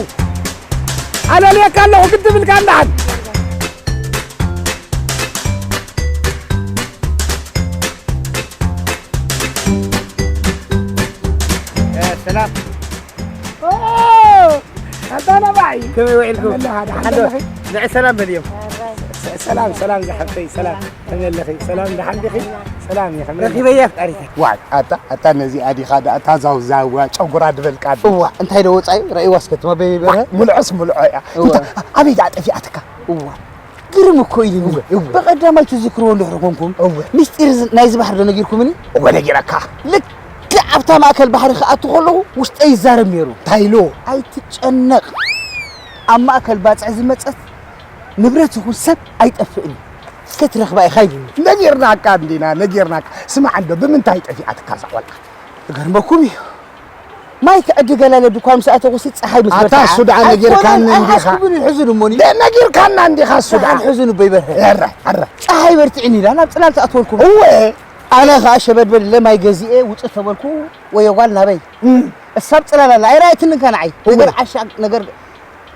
ኣለልየካ ኣለኹ፣ ግዲ ብልካ ደሓን። እ፣ ሰላም። ኦ፣ ኣታ ነባይ። ከመይ ውዒልኩም? ከመይ ኣለኻ? ደሓን ሓንዶ፣ ኣለኺ? ንዕ ሰላም በልዮም። ሰ-፣ ሰላም፣ ሰላም ዝሓፍተይ፣ ሰላም። ከመይ ኣለኺ? ሰላም፣ ደሓን ዲኺ? ሰላም እየ፣ ከመይ ኣለኺ? ረኺበያ ኣፍቃሪተይ። ዋይ፣ ኣታ፣ ኣታ ነዚኣ ዲኻ ደኣ እታ ዛውዛዋ ጨጉራ ድበልካ? እዋ፣ እንታይ ዶ ወጻዩ? ረእይዋ እስከ ትማ በይበረ? ዋይ፣ ሙልዖስ ሙልዖ እያ። እዋ። እንታይ፣ ኣበይ ደኣ ጠፊኣትካ? እዋ። ግርም እኮ ኢሉኒ። እወ፣ እወ። ብቐዳማይ ትዝክርዎ እንድሕር ኮንኩም፣ እወ። ምስጢር ዝ-፣ ናይዚ ባሕሪ ዶ ነጊርኩምኒ? እወ፣ ነጊረካ። ልክዕ ኣብታ ማእከል ባሕሪ ክኣቱ ከለኹ ውሽጠይ ይዛረብ ነይሩ። እንታይ ኢሉ? ኣይትጨነቕ። ኣብ ማእከል ባጽዕ ዝመጸት ንብረት ይኹን ሰብ ኣይጠፍእን እዩ። ክትረኽባ ኢኻ ኢሉኒ። ነጊርናካ እንዲና፣ ነጊርናካ። ስማዕ እንዶ፣ ብምንታይ ጠፊኣትካ እዛ ቆልዓ? ክገርመኩም እዩ። ማይ ክዕድገላ ኢለ ድኳን ምስ ኣተኹሲ ጸሓይ ምስ ኣታ በርትዓ። እሱ ደኣ ነጊርካኒ ኣይኮነን፣ እንዲኻ። ኣይሓስብን ሕዝን እሞኒ። ደ-፣ ነጊርካና እንዲኻ እሱ ደኣ። ሰሓን ሕዝን እበይ በርሀ። ኣረ፣ ኣረ። ጸሓይ በርትዕኒ ኢላ ናብ ጽላል ተኣትወልኩም። እወ። ኣነ ኸኣ ሸበድበድ ኢለ ማይ ገዚኤ ውጽእ ተበልኩ፣ ወዮ ጓል ናበይ? እም። እሳብ ጽላል ኣላ፣ ኣይረኣየትንን ከ ንዓይ። እወ። ነገር ዓሻ፣ ነገር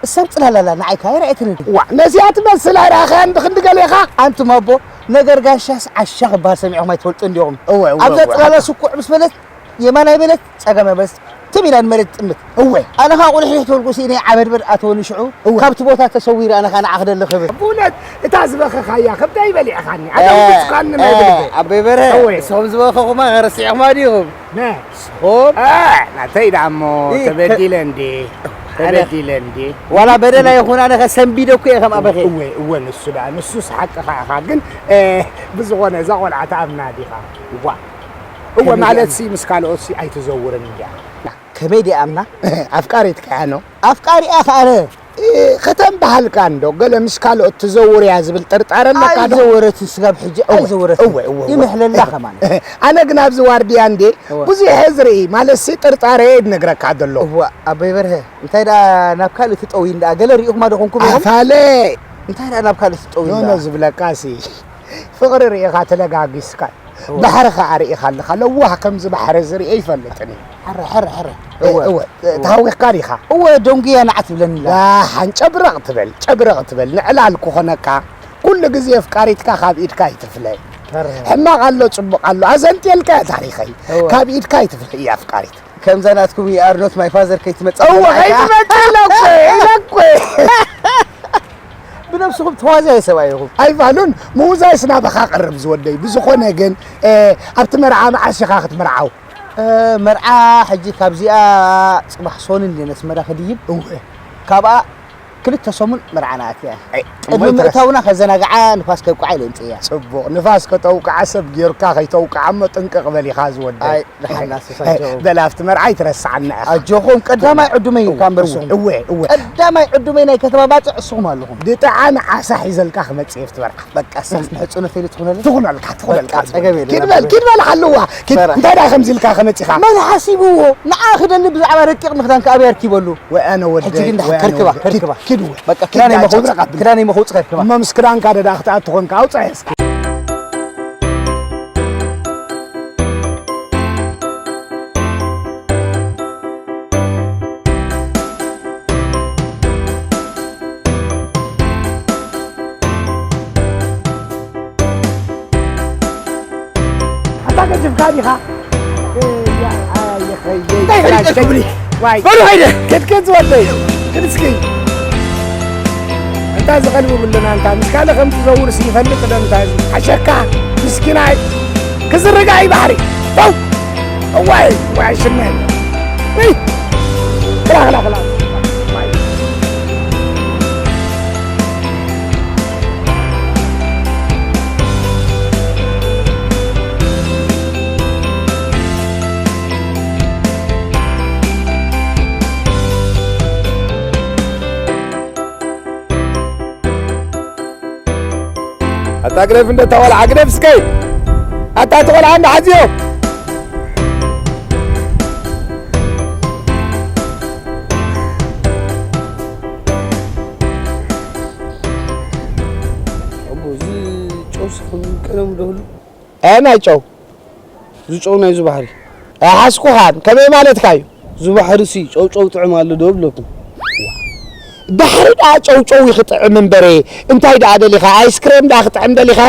እሳብ ጽላል ኣላ፣ ንዓይ ከኣ ኣይረኣየትንን። ዋ፣ ነዚኣ ትመስል ኣይረኣኻያን ብኽንዲ ገሌኻ? ኣንቱም ኣቦ፣ ነገር ጋሻስ ዓሻ ክበሃል ሰሚዕኹም ኣይትፈልጡን ዲኹም? እወ፣ እወ፣ ኣብዛ እወ፣ ጽላላ ሓቂ። ስኩዕ ምስ በለት፣ የማናይ በለት፣ ጸጋማይ በለት፣ ትም ኢላ ንመሬት ትጥምት። እወ። ኣነ ኸኣ ቁልሕ ሪሕ ተበልኩ፣ ስኢነ ዓበድበድ ኣተወኒ ሽዑ፣ እወ። ካብቲ ቦታ ተሰዊረ ኣነ ኸኣ ንዓ ክደሊ ክብል። ብእውነት፣ እታ ዝበኸኻያ ከብደይ በሊዕኻኒ፣ ኣታ እ፣ ውስኳኒ እ፣ መግቢ። ኣቦይ በርሀ፣ እወ። ንስኹም ዝበኸኹማ ረሲዕኹማ ዲኹም? ነ። ንስኹም? እ፣ ናተይ ደኣ እሞ እ፣ ተበዲለ እንዴ። ተበዲለ እንዴ? ዋላ በደላ ይኹን ኣነ ከሰንቢደ እኮ እየ ከም ኣበኸ። እወ፣ እወ፣ ንሱ ደኣ፣ ንሱስ ሓቅኻ ኢኻ። ግን፣ እ፣ ብዝኾነ እዛ ቆልዓ ትኣምና ዲኻ? እዋ። እወ፣ ከመይ ማለት ድኣ? ሲ ምስ ካልኦት ሲ ኣይትዘውርን እንድያ። ከመይ ድኣ ኣምና? ኣፍቃሪትካ እያ ኖ? ኣፍቃሪኣ ከኣ ኣነ። እ፣ ከተንበሃልካ እንዶ፣ ገለ ምስ ካልኦት ትዘውር እያ ዝብል ጥርጣረ ኣለካ ዶ? ኣይዘወረትን ስጋብ ሕጂ እወ፣ ኣይዘወረትን። እወ፣ እወ፣ እወ። ይምሕለላ ከማን። ኣነ ግን ኣብዚ ዋርድያ እንዴ፣ እወ። ብዙሕ እየ ዝርኢ፣ ማለት ሲ ጥርጣረ እየ ዝነግረካ ዘሎ። እወ፣ ኣቦይ በርሀ፣ እንታይ ደኣ ናብ ካልእ ትጠውይን ደኣ? ገለ ርኢኹማ ዶ ኾንኩም ኢኹም? ኣፋለ! እንታይ ደኣ ናብ ካልእ ትጠውይን ኖ፣ ኖ ደኣ? ዝብለካ ሲ፣ ፍቕሪ ርኢኻ ተለጋጊስካ። እወ። ባሕሪ ኸኣ ርኢኻ ኣለኻ። ለዋህ ከምዚ ባሕሪ ዝርኢ ኣይፈልጥን እየ። ሕረ፣ ሕረ፣ ሕረ። እ-፣ እወ። እወ፣ እወ። ተሃዊኽካ ዲኻ? እወ፣ ደንጉያ ንዓ ትብለኒ ኣላ። ዳሓን ጨብረቕ ትበል፣ ጨብረቕ ትበል። ንዕላል ክኾነካ፣ ኩሉ ግዜ ኣፍቃሪትካ ካብ ኢድካ ኣይትፍለ። ሕረ። ሕማቕ ኣሎ፣ ጽቡቕ ኣሎ። ኣዘንትየልካ እያ ታሪኸይ። እወ። ካብ ኢድካ ኣይትፍለ እያ ኣፍቃሪት። ከምዛ ናትኩም you are not my father ከይትመጽእ እወ፣ ከይትመጽእ ኢለ እኮ፣ ኢለ እኮ። ብነብስኹም ተዋዛየ ሰብኣይ ኢኹም። ኣይፋሉን፣ ምውዛይስ ናባኻ ቀርብ ዝወደይ። ብዝኾነ ግን፣ እ፣ ኣብቲ መርዓ መዓስ ኢኻ ክትምርዓው? እ፣ መርዓ ሕጂ ካብዚኣ ጽባሕ ሶኑን እየ ነስመራ ክድይብ። እወ። ካብኣ ክልተ ሰሙን መርዓና ኣትያ። ኣይ፣ ቅድሚ እሞ ይትረስ- ምእታውና ከዘናግዓ ንፋስ ከብቅዓ ኢለ እምጽእያ። ጽቡቕ፣ ንፋስ ከተውቅዓ ሰብ ጌርካ ከይተውቅዓ እሞ ጥንቅቕ በል ኢኻ ዝወደይ። ኣይ፣ ደሓን ናሱ ኣጆኹም። በል ኣብቲ መርዓ ኣይትረስዓና ኢኻ። ኣጆኹም፣ ቀዳማይ ዕዱመይ እወ፣ እካ እምበር እወ፣ ስኹም። እወ፣ እወ። ቀዳማይ ዕዱመይ ናይ ከተማ ባጽዕ እስኹም ኣለኹም። ብጣዕሚ ዓሳ ሒዘልካ ክመጽእ እየ ኣብቲ መርዓ። በቃ፣ እሳስ ንሕጽኖተይ ትኹነለይ? ትኹነልካ፣ ትኹነልካ። በቃ፣ ጸገም የለን። ኪድ በል፣ ኪድ በል፣ ሓልዋ። ኪድ፣ በራ። እንታይ ደኣ ከምዚ ኢልካ ከመጺኻ? መን ሓሲብዎ? ንዓ ክደሊ ብዛዕባ ረቂቕ ምኽዳን ከኣ ኣበይ ኣርኪበሉ? ወይ ኣነ ወደይ፣ ሕጂ ግን ወይ ኣነ ከርክባ፣ ወደይ። ከርክባ። ኪድ፣ ኪድ ወይ። በቃ፣ ኪድ ክዳነይ ዳኣ መኸውጽ-፣ ጨብረቕ ኣብል። ክዳነይ መኸውጽ ከርክባ። እሞ ምስ ክዳንካ ደኣ ክትኣቱ ኾንካ ኣውጽኣ እስኪ። ኣታ ገጅፍካ ዲኻ? እያ፣ ኣየ፣ ኸይደ፣ እንታይ ፈሊጠ ክብሪ? ዋይ። በሉ ኸይደ። ክትክት ዝወደይ። ክድ እስኪ። እንታ ዝቐልቡ ብሉና እንታ ምስ ካልእ ከም ትዘውር ሲ ይፈልጥ ዶ እንታ እዚ? ሓሸካ፣ ምስኪናይ። ክዝርጋ እዩ ባሕሪ። ተው። እዋይ፣ ዋይ፣ ሽመል። እይ። ክላ፣ ክላ፣ ክላ። ዋይ። ኣታ ግደፍ እንደ እታ ቆልዓ፣ ግደፍ እስከ። ኣታ እቲ ቆልዓ እንደ ሓዝዮ። ኣቦ፣ እዚ ጨውሲ ከም ቀደሙ ዶ ህሉ? ኣየናይ ጨው? እዚ ጨው ናይዚ ባሕሪ። ኣይሓዝኩኻን። ከመይ ማለትካ እዩ? እዚ ባሕሪ ሲ ጨው ጨው ጥዕም ኣሎ ዶ እብለኩም? ባሕሪ ደኣ ጨው ጨው እዩ ክጥዕም እምበረ፣ እንታይ ደኣ ደሊኻ? ኣይስክሬም ደኣ ክጥዕም ደሊኻ?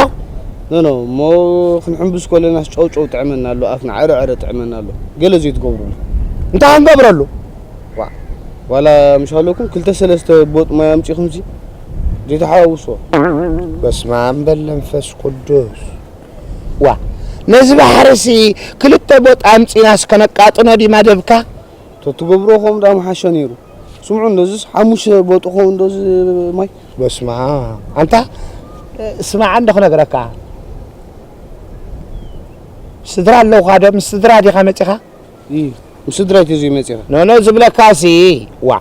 ኖ፣ ኖ፣ እሞ ክንሕምብስ ከለናስ ጨው ጨው ጥዕመና ኣሎ፣ ኣፍና ዕረ ዕረ ጥዕመና ኣሎ። ገለ ዘይትገብሩሉ። እንታይ ክንገብረሉ? ዋ፣ ዋላ ምሽ ኣለኩም ክልተ ሰለስተ ቦጥ ማይ ኣምጺኹምሲ ዘይተሓዋውስዎ። በስመ ኣብ በል መንፈስ ቅዱስ። ዋ፣ ነዚ ባሕርሲ ክልተ ቦጥ ኣምጺናስ ከነቃጥኖ ድዩ መደብካ? ተትገብሮ ከምኡ ደኣ ምሓሸ ነይሩ። ስምዑ፣ እንደዚስ ሓሙሽተ ቦጥ ኾን እንደዚ ማይ። በስመ ኣብ። ኣንታ፣ ስማዕ እንዶ ክነግረካ። ስድራ ኣለውኻ ዶ? ምስ ስድራ ዲኻ መጺኻ? እ፣ ምስ ስድራይ ተዘይ መጺኻ። ኖ፣ ኖ ዝብለካሲ፣ ዋ፣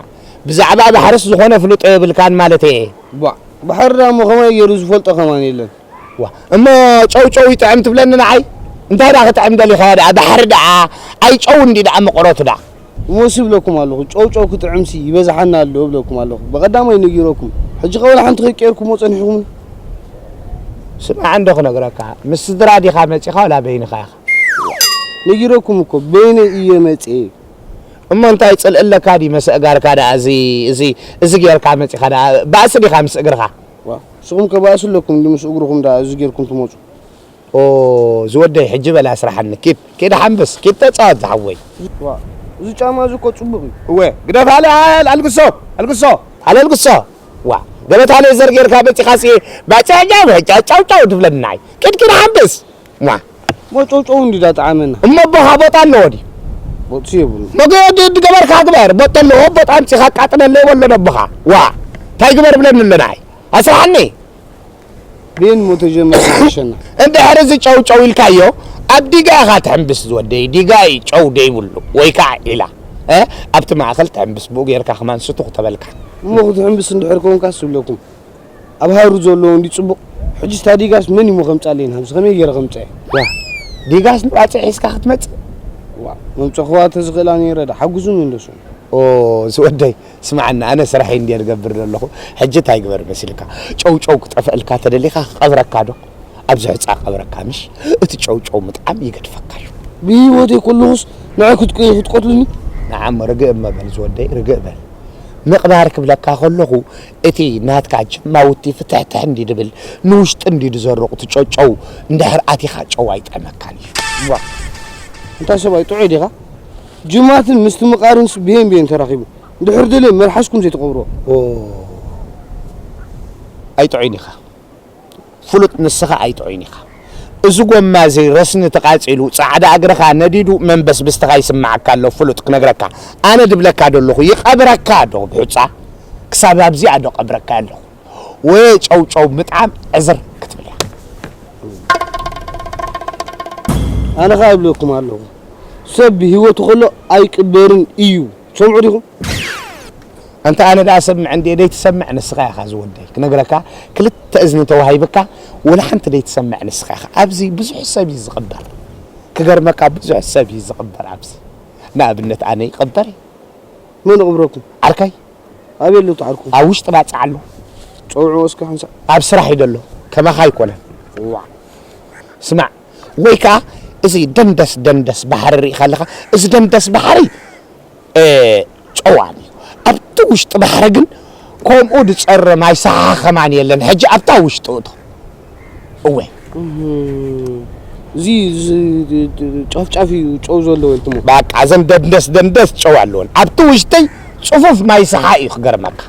ብዛዕባ ባሕርስ ዝኾነ ፍልጦ የብልካን ማለተይ እየ። ቧዕ፣ ባሕሪ ደኣ እሞ ከማይ ገይሩ ዝፈልጦ ከማን የለን። ዋ፣ እሞ ጨው ጨው ይጥዕም ትብለኒ ንዓይ? እንታይ ደኣ ክጥዕም ደሊኻ ደኣ? ባሕሪ ደኣ ኣይ ጨው እንዲ ደኣ መቐረቱ ደኣ? እሞ ሲ እብለኩም ኣለኹ፣ ጨው ጨው ክጥዕምሲ ይበዝሓና ኣሎ እብለኩም ኣለኹ። ብቐዳማይ ነጊረኩም። ሕጂ ከ ወላ ሓንቲ ከይቀየርኩሞ ጸኒሕኩምኒ። ስማዕ እንዶ ክነግረካ፣ ምስ ስድራ ዲኻ መጺኻ ወላ በይንኻ ኢኻ? ነጊረኩም እኮ፣ በይነይ እየ መጽየ። እሞ እንታይ ጽልኢ ኣለካ ድዩ መሰእጋርካ ደኣ? እዚ፣ እዚ፣ እዚ ጌርካ መጺኻ ደኣ ባእሲ ዲኻ ምስ እግርኻ? ዋ፣ ንስኹም ከ ባእሲ ኣለኩም ድዩ ምስ እግርኹም ደኣ እዚ ጌርኩም ትመጹ? ኦ፣ ዝወደይ፣ ሕጂ በል ኣስርሓኒ። ኪድ፣ ኪድ ሓምብስ፣ ኪድ ተጻወት ዝሓወይ። ዋ፣ እዚ ጫማ እዚ እኮ ጽቡቕ እዩ። እወ፣ ግደፍ፣ ኣለ፣ ኣለ፣ ኣልግሶ፣ ኣልግሶ። ኣለ፣ ኣልግሶ። ዋ፣ ገበታ ሌዘር ጌርካ መጺኻሲ፣ ባጫጫ፣ ባጫ፣ ጫው፣ ጫው ትብለኒ ንዓይ። ኪድ፣ ኪድ ሓምብስ። ዋ። ሞ ጨውጨው እንዲ ዳጠዓመና። እሞ ኣቦኻ ቦጣ ኣለዎ ድዩ? ቦጥሲ የብሉ። መገዲ ድገበርካ ግበር። ቦጥ ኣለዎ፣ ቦጥ ኣምጺኻ ኣቃጥለለይ በሎ ነብኻ። ዋ፣ እንታይ ግበር ብለኒ ኣሎ ንዓይ? ኣስርሓኒ። ቤን ሞ ተጀመረ ይሸና። እንድሕር እዚ ጨው ጨው ኢልካዮ፣ ኣብ ዲጋ ኢኻ ትሕምብስ ዝወደይ። ዲጋ እዩ ጨው ደይብሉ። ወይ ከዓ ዒላ። እ? ኣብቲ ማእኸል ትሕምብስ፣ ብኡ ጌርካ ከማን ስቱኽ ተበልካ። እሞ ክትሕምብስ እንድሕር ኮንካስ ዝብለኩም። ኣብ ሃሩ ዘሎ እንዲ ጽቡቕ። ሕጂ ስታ ዲጋስ መን እዩ ሞ ከምጻለይ? ናብዚ ከመይ ገይረ ከምጻ? ዋ፣ ዲጋስ ንባጽዕ ሒዝካ ክትመጽእ? ዋ፣ መምጸኽዋ ተዝኽእላ ነይረ ዳ ሓጉዙኒ እንደሱ። ኦ፣ ዝወደይ፣ ስምዓኒ፣ ኣነ ስራሐይ እንድየ ዝገብር ዘለኹ። ሕጂ እንታይ ግበር መሲልካ? ጨው ጨው ክጠፍአልካ ተደሊኻ ክቐብረካ ዶ? ኣብዚ ሕጻ ቀብረካ ምሽ? እቲ ጨው ጨው ምጥዓም ይገድፈካ እዩ። ብህይወተይ ከለኹስ ንዓይ ክትቀ-፣ ክትቀትሉኒ? ንዓም ርግእ እመ በል ዝወደይ፣ ርግእ በል። ምቕባር ክብለካ ከለኹ፣ እቲ ናትካ ጅማውቲ ፍትሕትሕ እንዲ ድብል፣ ንውሽጢ እንዲ ድዘርቕ እቲ ጨጨው እንድሕር ኣቲኻ ጨው ኣይጥዕመካን እዩ። ዋ። እንታይ ሰብኣይ ጥዑይ ዲኻ? ጅማትን ምስቲ ምቓርንስ ብሄን ብሄን ተራኺቡ። እንድሕር ደልየ መልሓስኩም ዘይትቐብርዎ። ኦ። ኣይጥዑይን ኢኻ። ፍሉጥ ንስኻ ኣይጥዑይን ኢኻ። እዚ ጎማ እዚ ረስኒ ተቓጺሉ፣ ጻዕዳ እግርኻ ነዲዱ፣ መንበስብስትኻ ይስምዓካ ኣሎ። ፍሉጥ ክነግረካ፣ ኣነ ድብለካ ደለኹ፣ ይቐብረካ ዶ ብሑጻ? ክሳብ ኣብዚኣ ዶ ቀብረካ ኣለኹ? ወይ ጨው ጨው ምጥዓም ዕዝር ክትብል እያ። ኣነ ኸኣ እብለኩም ኣለኹ፣ ሰብ ብህይወቱ ኸሎ ኣይቅበርን እዩ። ትሰምዑ ዲኹም? ኣንታ ኣነ ደኣ ሰምዕ እንድየ ደይትሰምዕ ንስኻ ኢኻ ዝወደይ። ክነግረካ ክልተ እዝኒ ተዋሂብካ ወላ ሓንቲ ደይትሰምዕ ንስኻ ኢኻ። ኣብዚ ብዙሕ ሰብ እዩ ዝቕበር። ክገርመካ ብዙሕ ሰብ እዩ ዝቕበር ኣብዚ። ንኣብነት ኣነ ይቕበር እየ። መን ይቕብረኩም? ዓርካይ። ኣበይ ኣሎ እቲ ዓርኩ? ኣብ ውሽጢ ባጽዕ ኣሎ። ጸውዕዎ እስከ ሓንሳእ። ኣብ ስራሕ እዩ ዘሎ። ከማኻ ኣይኮነን። ዋ። ስማዕ፣ ወይ ከኣ እዚ ደንደስ ደንደስ ባሕሪ ርኢኻ ኣለኻ? እዚ ደንደስ ባሕሪ እ፣ ጨዋን እዩ። ኣብቲ ውሽጢ ባሕሪ ግን ከምኡ ዝጸሪ ማይ ሰሓ ከማን የለን። ሕጂ ኣብታ ውሽጢ እቶ። እወ። እህ፣ እዚ እዚ ጫፍጫፍ እዩ ጨው ዘለዎ ኢልኩሞ። በቃ እዘን ደንደስ ደንደስ ጨው ኣለወን። ኣብቲ ውሽጢ ጽፉፍ ማይ ሰሓ እዩ ክገርመካ።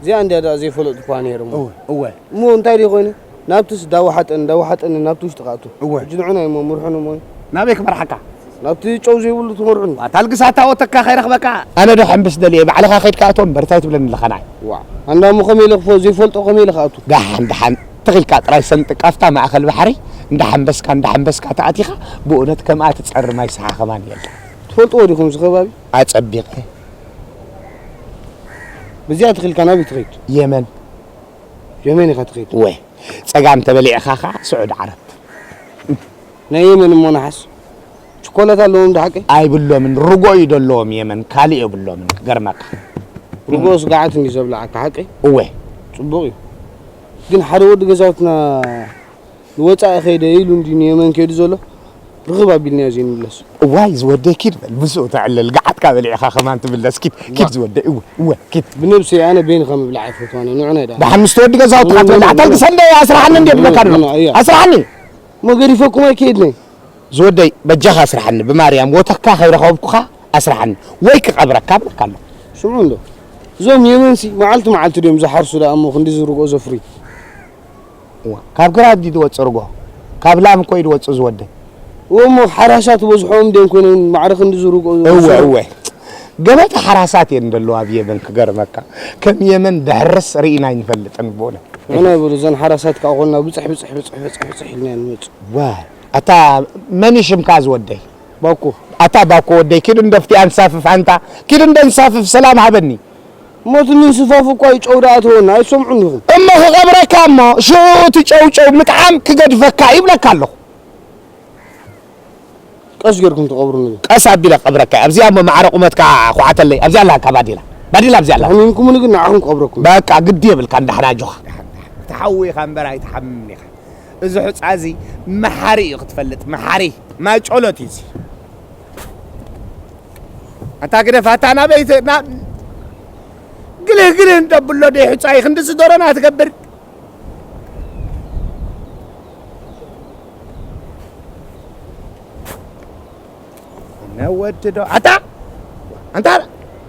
እዚኣ እንድያ ደኣ ዘይፈለጥኩዋ ነይረ እሞ። እወ፣ እወ። እሞ እንታይ ድዩ ኮይኑ? ናብትስ ዳወሓጠኒ ዳወሓጠኒ ናብቲ ውሽጢ ክኣቱ። እወ። ሕጂ ንዑና እሞ ምርሑን እሞ። ናበይ ክመርሓካ? ናብቲ ጨው ዘይብሉ ትመርሑን። ኣታ ኣልግስ ኣታ ወተካ ከይረኽበካ። ኣነ ዶ ሕምብስ ደልየ ባዕልኻ ከይድካ እቶ እምበር እንታይ ትብለኒ ኣለኻ ንዓይ? ዋ ኣንዳ እሞ ከመይ ኢለ ክፎ ዘይፈልጦ ከመይ ኢለ ክኣቱ? ደሓን ደሓን ትኺልካ ጥራይ ሰንጥቅ ኣብታ ማእኸል ባሕሪ እንዳሓምበስካ እንዳሓምበስካ ተኣቲኻ ብእውነት ከምኣ ትጸሪ ማይ ሰሓ ከማን የለን። ትፈልጥዎ ዲኹም እዚ ከባቢ? ኣጸቢቐ ብዚኣ ትኺልካ ናበይ ትኸይድ? የመን። የመን ኢኻ ትኸይድ? ወ ጸጋም ተበሊዕኻ ኸዓ ስዑድ ዓረብ። ናይ የመን እሞ ነሓስ ችኮላት ኣለዎም ዶ ሓቀይ? ኣይብሎምን፣ ርጎ እዩ ደለዎም የመን፣ ካልእ የብሎምን ክገርመካ። ርጎ ስጋዓት እንዲ ዘብልዓካ ሓቀይ? እወ። ጽቡቕ እዩ። ግን ሓደ ወዲ ገዛውትና ንወጻኢ ኸይደ ኢሉ እንዲ ንየመን ከይዱ ዘሎ ርኽብ ኣቢልናዮ ዘይንምለስ። እዋይ ዝወደይ ኪድ በል ምስኡ ተዕልል፣ ገዓትካ በሊዕኻ ከማን ትምለስ። ኪድ ኪድ ዝወደይ፣ እወ እወ ኪድ። ብነብሰይ ኣነ በይንኻ ምብላዕ ኣይፈትዋን እየ፣ ንዑና ዳ። ደሓን ምስቲ ወዲ ገዛውትኻ ትበልዕ። ኣታ ልግሰ እንደ ኣስራሓኒ እንደ ብለካ ደሎ። ኣስራሓኒ። እሞ ገዲፈኩም ኣይከይድን እየ። ዝወደይ በጃኻ ኣስራሓኒ፣ ብማርያም ወተካ ከይረኸብኩኻ ኣስራሓኒ ወይ ክቐብረካ እብለካ ኣለኹ። ስምዑ እንዶ እዞም የመንሲ መዓልቲ መዓልቲ ድዮም ዝሓርሱ ደኣ እሞ ክንድዚ ርግኦ ዘፍርዩ? እዋ፣ ካብ ግራት ድዩ ዝወጽእ ርጎ? ካብ ላም እኮ እዩ ዝወጽእ ዝወደይ። እወ እሞ ሓራሳት በዝሖም ድዮም ኮይኖም ማዕረ ክንድዚ ርግኦ እወ ዝወስዱ? እወ። ገበታ ሓራሳት እየን ዘለዋ ኣብ የመን ክገርመካ። ከም የመን ደሕርስ ርኢና ኣይንፈልጥን ብእውነት። ንሕና ይበሉ እዘን ሓራሳት ከዓ ኮና ብጽሕ ብጽሕ ብጽሕ ብጽሕ ብጽሕ ኢልና ኢና ንመጽእ። ዋ፣ ኣታ መን እዩ ሽምካ ዝወደይ? ባኮ። ኣታ ባኮ ወደይ ኪድ እንዶ ፍቲ ኣንሳፍፍ ኣንታ ኪድ እንዶ እንሳፍፍ ሰላም ሃበኒ። ሞት ምንስፋፍ እኳ እዩ ጨው ደኣ ተወና ኣይትሰምዑን ኢኹም። እሞ ክቐብረካ እሞ ሽዑ እቲ ጨው ጨው ምጥዓም ክገድፈካ ይብለካ ኣለኹ። ቀስ ጌርኩም ትቐብሩኒ ግን። ቀስ ኣቢለ ክቐብረካ እየ። ኣብዚኣ እሞ ማዕረ ቁመትካ ኹዓተለይ። ኣብዚኣ ኣላካ ባዲላ። ባዲላ ኣብዚኣ ኣላ። ተሕሚምኩምኒ ግን ንዓኹም ክቐብረኩም። በቃ ግዲ የብልካ እንዳሕና ኣጆኻ። ትሓዊ ኢኻ እምበር ኣይትሓምምን ኢኻ። እዚ ሑጻ እዚ መሓሪ እዩ ክትፈልጥ መሓሪ። ማይ ጮሎት እዩ እዚ። ኣታ ግደፍ ኣታ ናበይ ት- ና- ግልህ ግልህ እንደብሎ ደይ ሑጻ እዩ ክንድዚ ዶሮና ትገብር። ነወድዶ ኣታ ኣንታ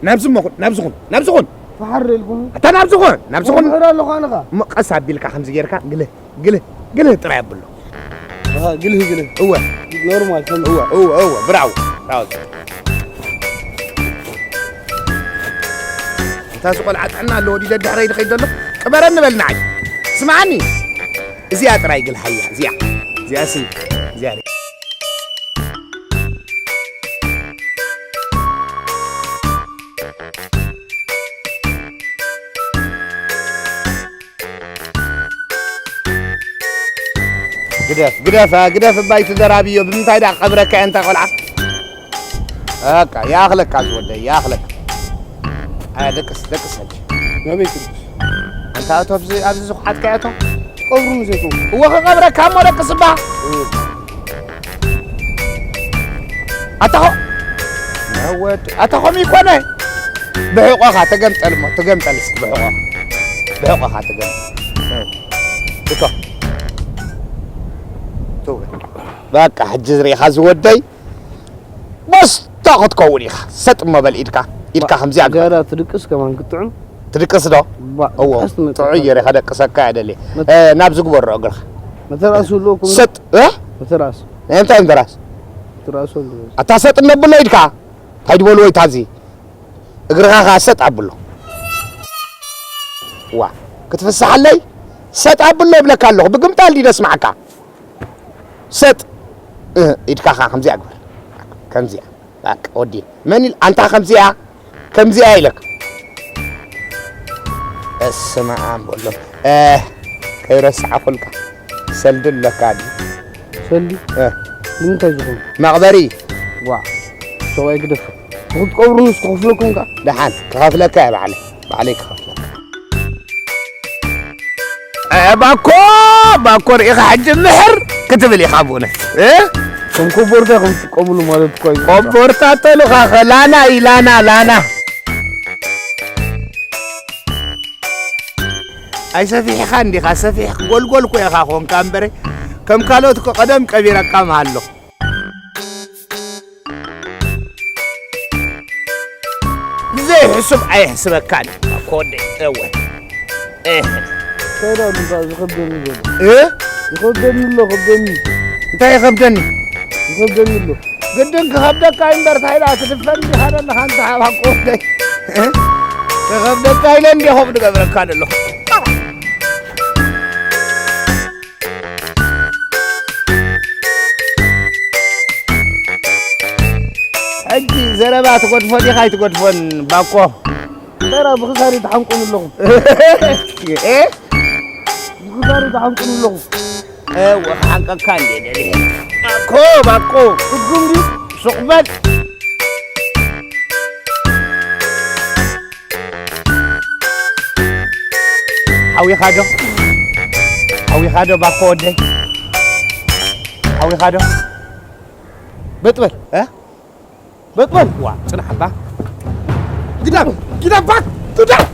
ናብዚ መኹን ናብዚ ኹን ናብዚ ኹን። ፈሓር ኢልኩም ኣታ ናብዚ ኹን ናብዚ ኹን። ምሕር ኣለኹ ኣነ ኸኣ። እሞ ቀስ ኣቢልካ ከምዚ ጌርካ ግልህ ግልህ ግልህ ጥራይ ኣብሎ። ኣሃ፣ ግልህ ግልህ። እወ ኖርማል ከም እወ እወ እወ ብራው ብራው። እታ እዚ ቆልዓ ጥዕና ኣለዎ ድዩ ደድሕረይ ድኸይድ ዘሎ? ቅበረኒ በል ንዓይ። ስምዓኒ። እዚኣ ጥራይ ግልሃያ፣ እዚኣ። እዚኣ ሲ፣ እዚኣ ሪ-፣ ግደፍ፣ ግደፍ፣ ግደፍ እባ ኣይትደራብዮ። ብምንታይ ደኣ ክቐብረካ እየ እንታ ቆልዓ? በቃ፣ ይኣኽለካ ዝወደይ፣ ይኣኽለካ። ኣያ፣ ደቅስ፣ ደቅስ ሕጂ። ናበይ ትድቅስ? ኣንታ እቶ ኣብዚ፣ ኣብዚ ዝኹሓትካዮ እቶ? ቀብሩ ምስ ዘይኮንኩ። እወ፣ ክቐብረካ እሞ ደቅስ እባ። እወ። ኣታ ኸ-፣ ወድ-፣ ኣታ ከምኡ ይኮነ። ብሕቆኻ ተገምጠል እሞ፣ ተገምጠል እስኪ ብሕቆኻ። ብሕቆኻ ተገምጠል። እቶ። እቶ። በቃ፣ ሕጂ ዝርኢኻ ዝወደይ። መስታ ክትከውን ኢኻ። ሰጥ እሞ በል ኢድካ፣ ኢድካ ከምዚኣ ግበር። ዝያዳ ትድቅስ ከማን ክትጥዑም። ትድቅስ ዶ? ባ-፣ እዎ፣ ድቃስ ትመጽእ ጥዑይ እኳ። ገይረ ከደቅሰካ እየ ደልየ። መት-፣ እ፣ ናብዚ ግበሮ እግርኻ። መተራእሱ ኣለኩም? ሰጥ፣ እ? መተራእሱ። እንታይ መተራእስ? መተራእሱ ኣሎ። ኣታ ሰጥ እነብሎ ኢድካ። እንታይ ድበልዎ ኢታ እዚ? እግርኻ ኸኣ ሰጥ ኣብሎ። ዋ፣ ክትፍስሓለይ? ሰጥ ኣብሎ ይብለካ ኣለኹ። ብግምጣል ድዩ ደስማዓካ? ሰጥ። እ፣ ኢድካ ኸኣ ከምዚኣ ግበር። ከምዚኣ። በቃ፣ ወዲ። መን ኢል-፣ ኣንታ ከምዚኣ፣ ከምዚኣ ኢለካ። በስመ ኣብ ወሎ። እ፣ ከይረሳዕኹልካ። ሰልዲ ኣለካ ድዩ? ሰልዲ? እ። ንምንታይ ዝኾነ? መቕበሪ። ዋ፣ ሰብኣይ ግደፍ። ንኽትቀብሩንስ ክኸፍለኩም ከ? ደሓን፣ ክኸፍለካ እየ ባዕለይ። ባዕለይ ክኸፍለካ። እ፣ ባኮ፣ ባኮ ርኢኻ ሕጂ ምሕር ክትብል ኢኻ ብእውነት። እ? ከም ኮቦርታ ከም ትጥቀምሉ ማለት እኮ እዩ። ኮቦርታ ተሉኻ ኸ፣ ላና እዩ፣ ላና፣ ላና። ኣይሰፊሕኻን ዲኻ? ሰፊሕ ጎልጎል እኮ ኢኻ ኾንካ እምበረ፣ ከም ካልኦት እኮ ቀደም ቀቢረካ ምሃሎ። ብዘይ ሕሱብ ኣየሕስበካን እኮ ወደይ፣ እወ። እ። እንታይ ደኣ ኣሎ እዛ ዝኸብደኒ ዘሎ? እ? ይኸብደኒ ኣሎ፣ ከብደኒ። እንታይ ይኸብደኒ? ይኸብደኒ ኣሎ። ግድን ክኸብደካ እዩ እምበር፣ እንታይ ደኣ ትድፈን ዲኻ ዘለኻ ኣንታ ሓባ እኮ ወደይ? እ? ክኸብደካ ኢለ እንዲየ ከምኡ ዝገብረካ ዘለኹ። ሕጂ ዘረባ ትገድፎ ዲኻ ኣይትገድፎን ባኮ? ዘረባ ብኽሳሪ ተሓንቁን ኣለኹም። እ? ብኽሳሪ ተሓንቁን ኣለኹም። እወ፣ ክሓንቀካ እንዴ ደሊየ። ባኮ፣ ባኮ። ትርጉም ድዩ? ሱቕ በል። ሓዊኻ ዶ? ሓዊኻ ዶ ባኮ ወደይ? ሓዊኻ ዶ? በጥ በል፣ እ? በጥ በል። ዋ፣ ጽናሕ እባ። ግዳም፣ ግዳም ባክ፣ ግዳም።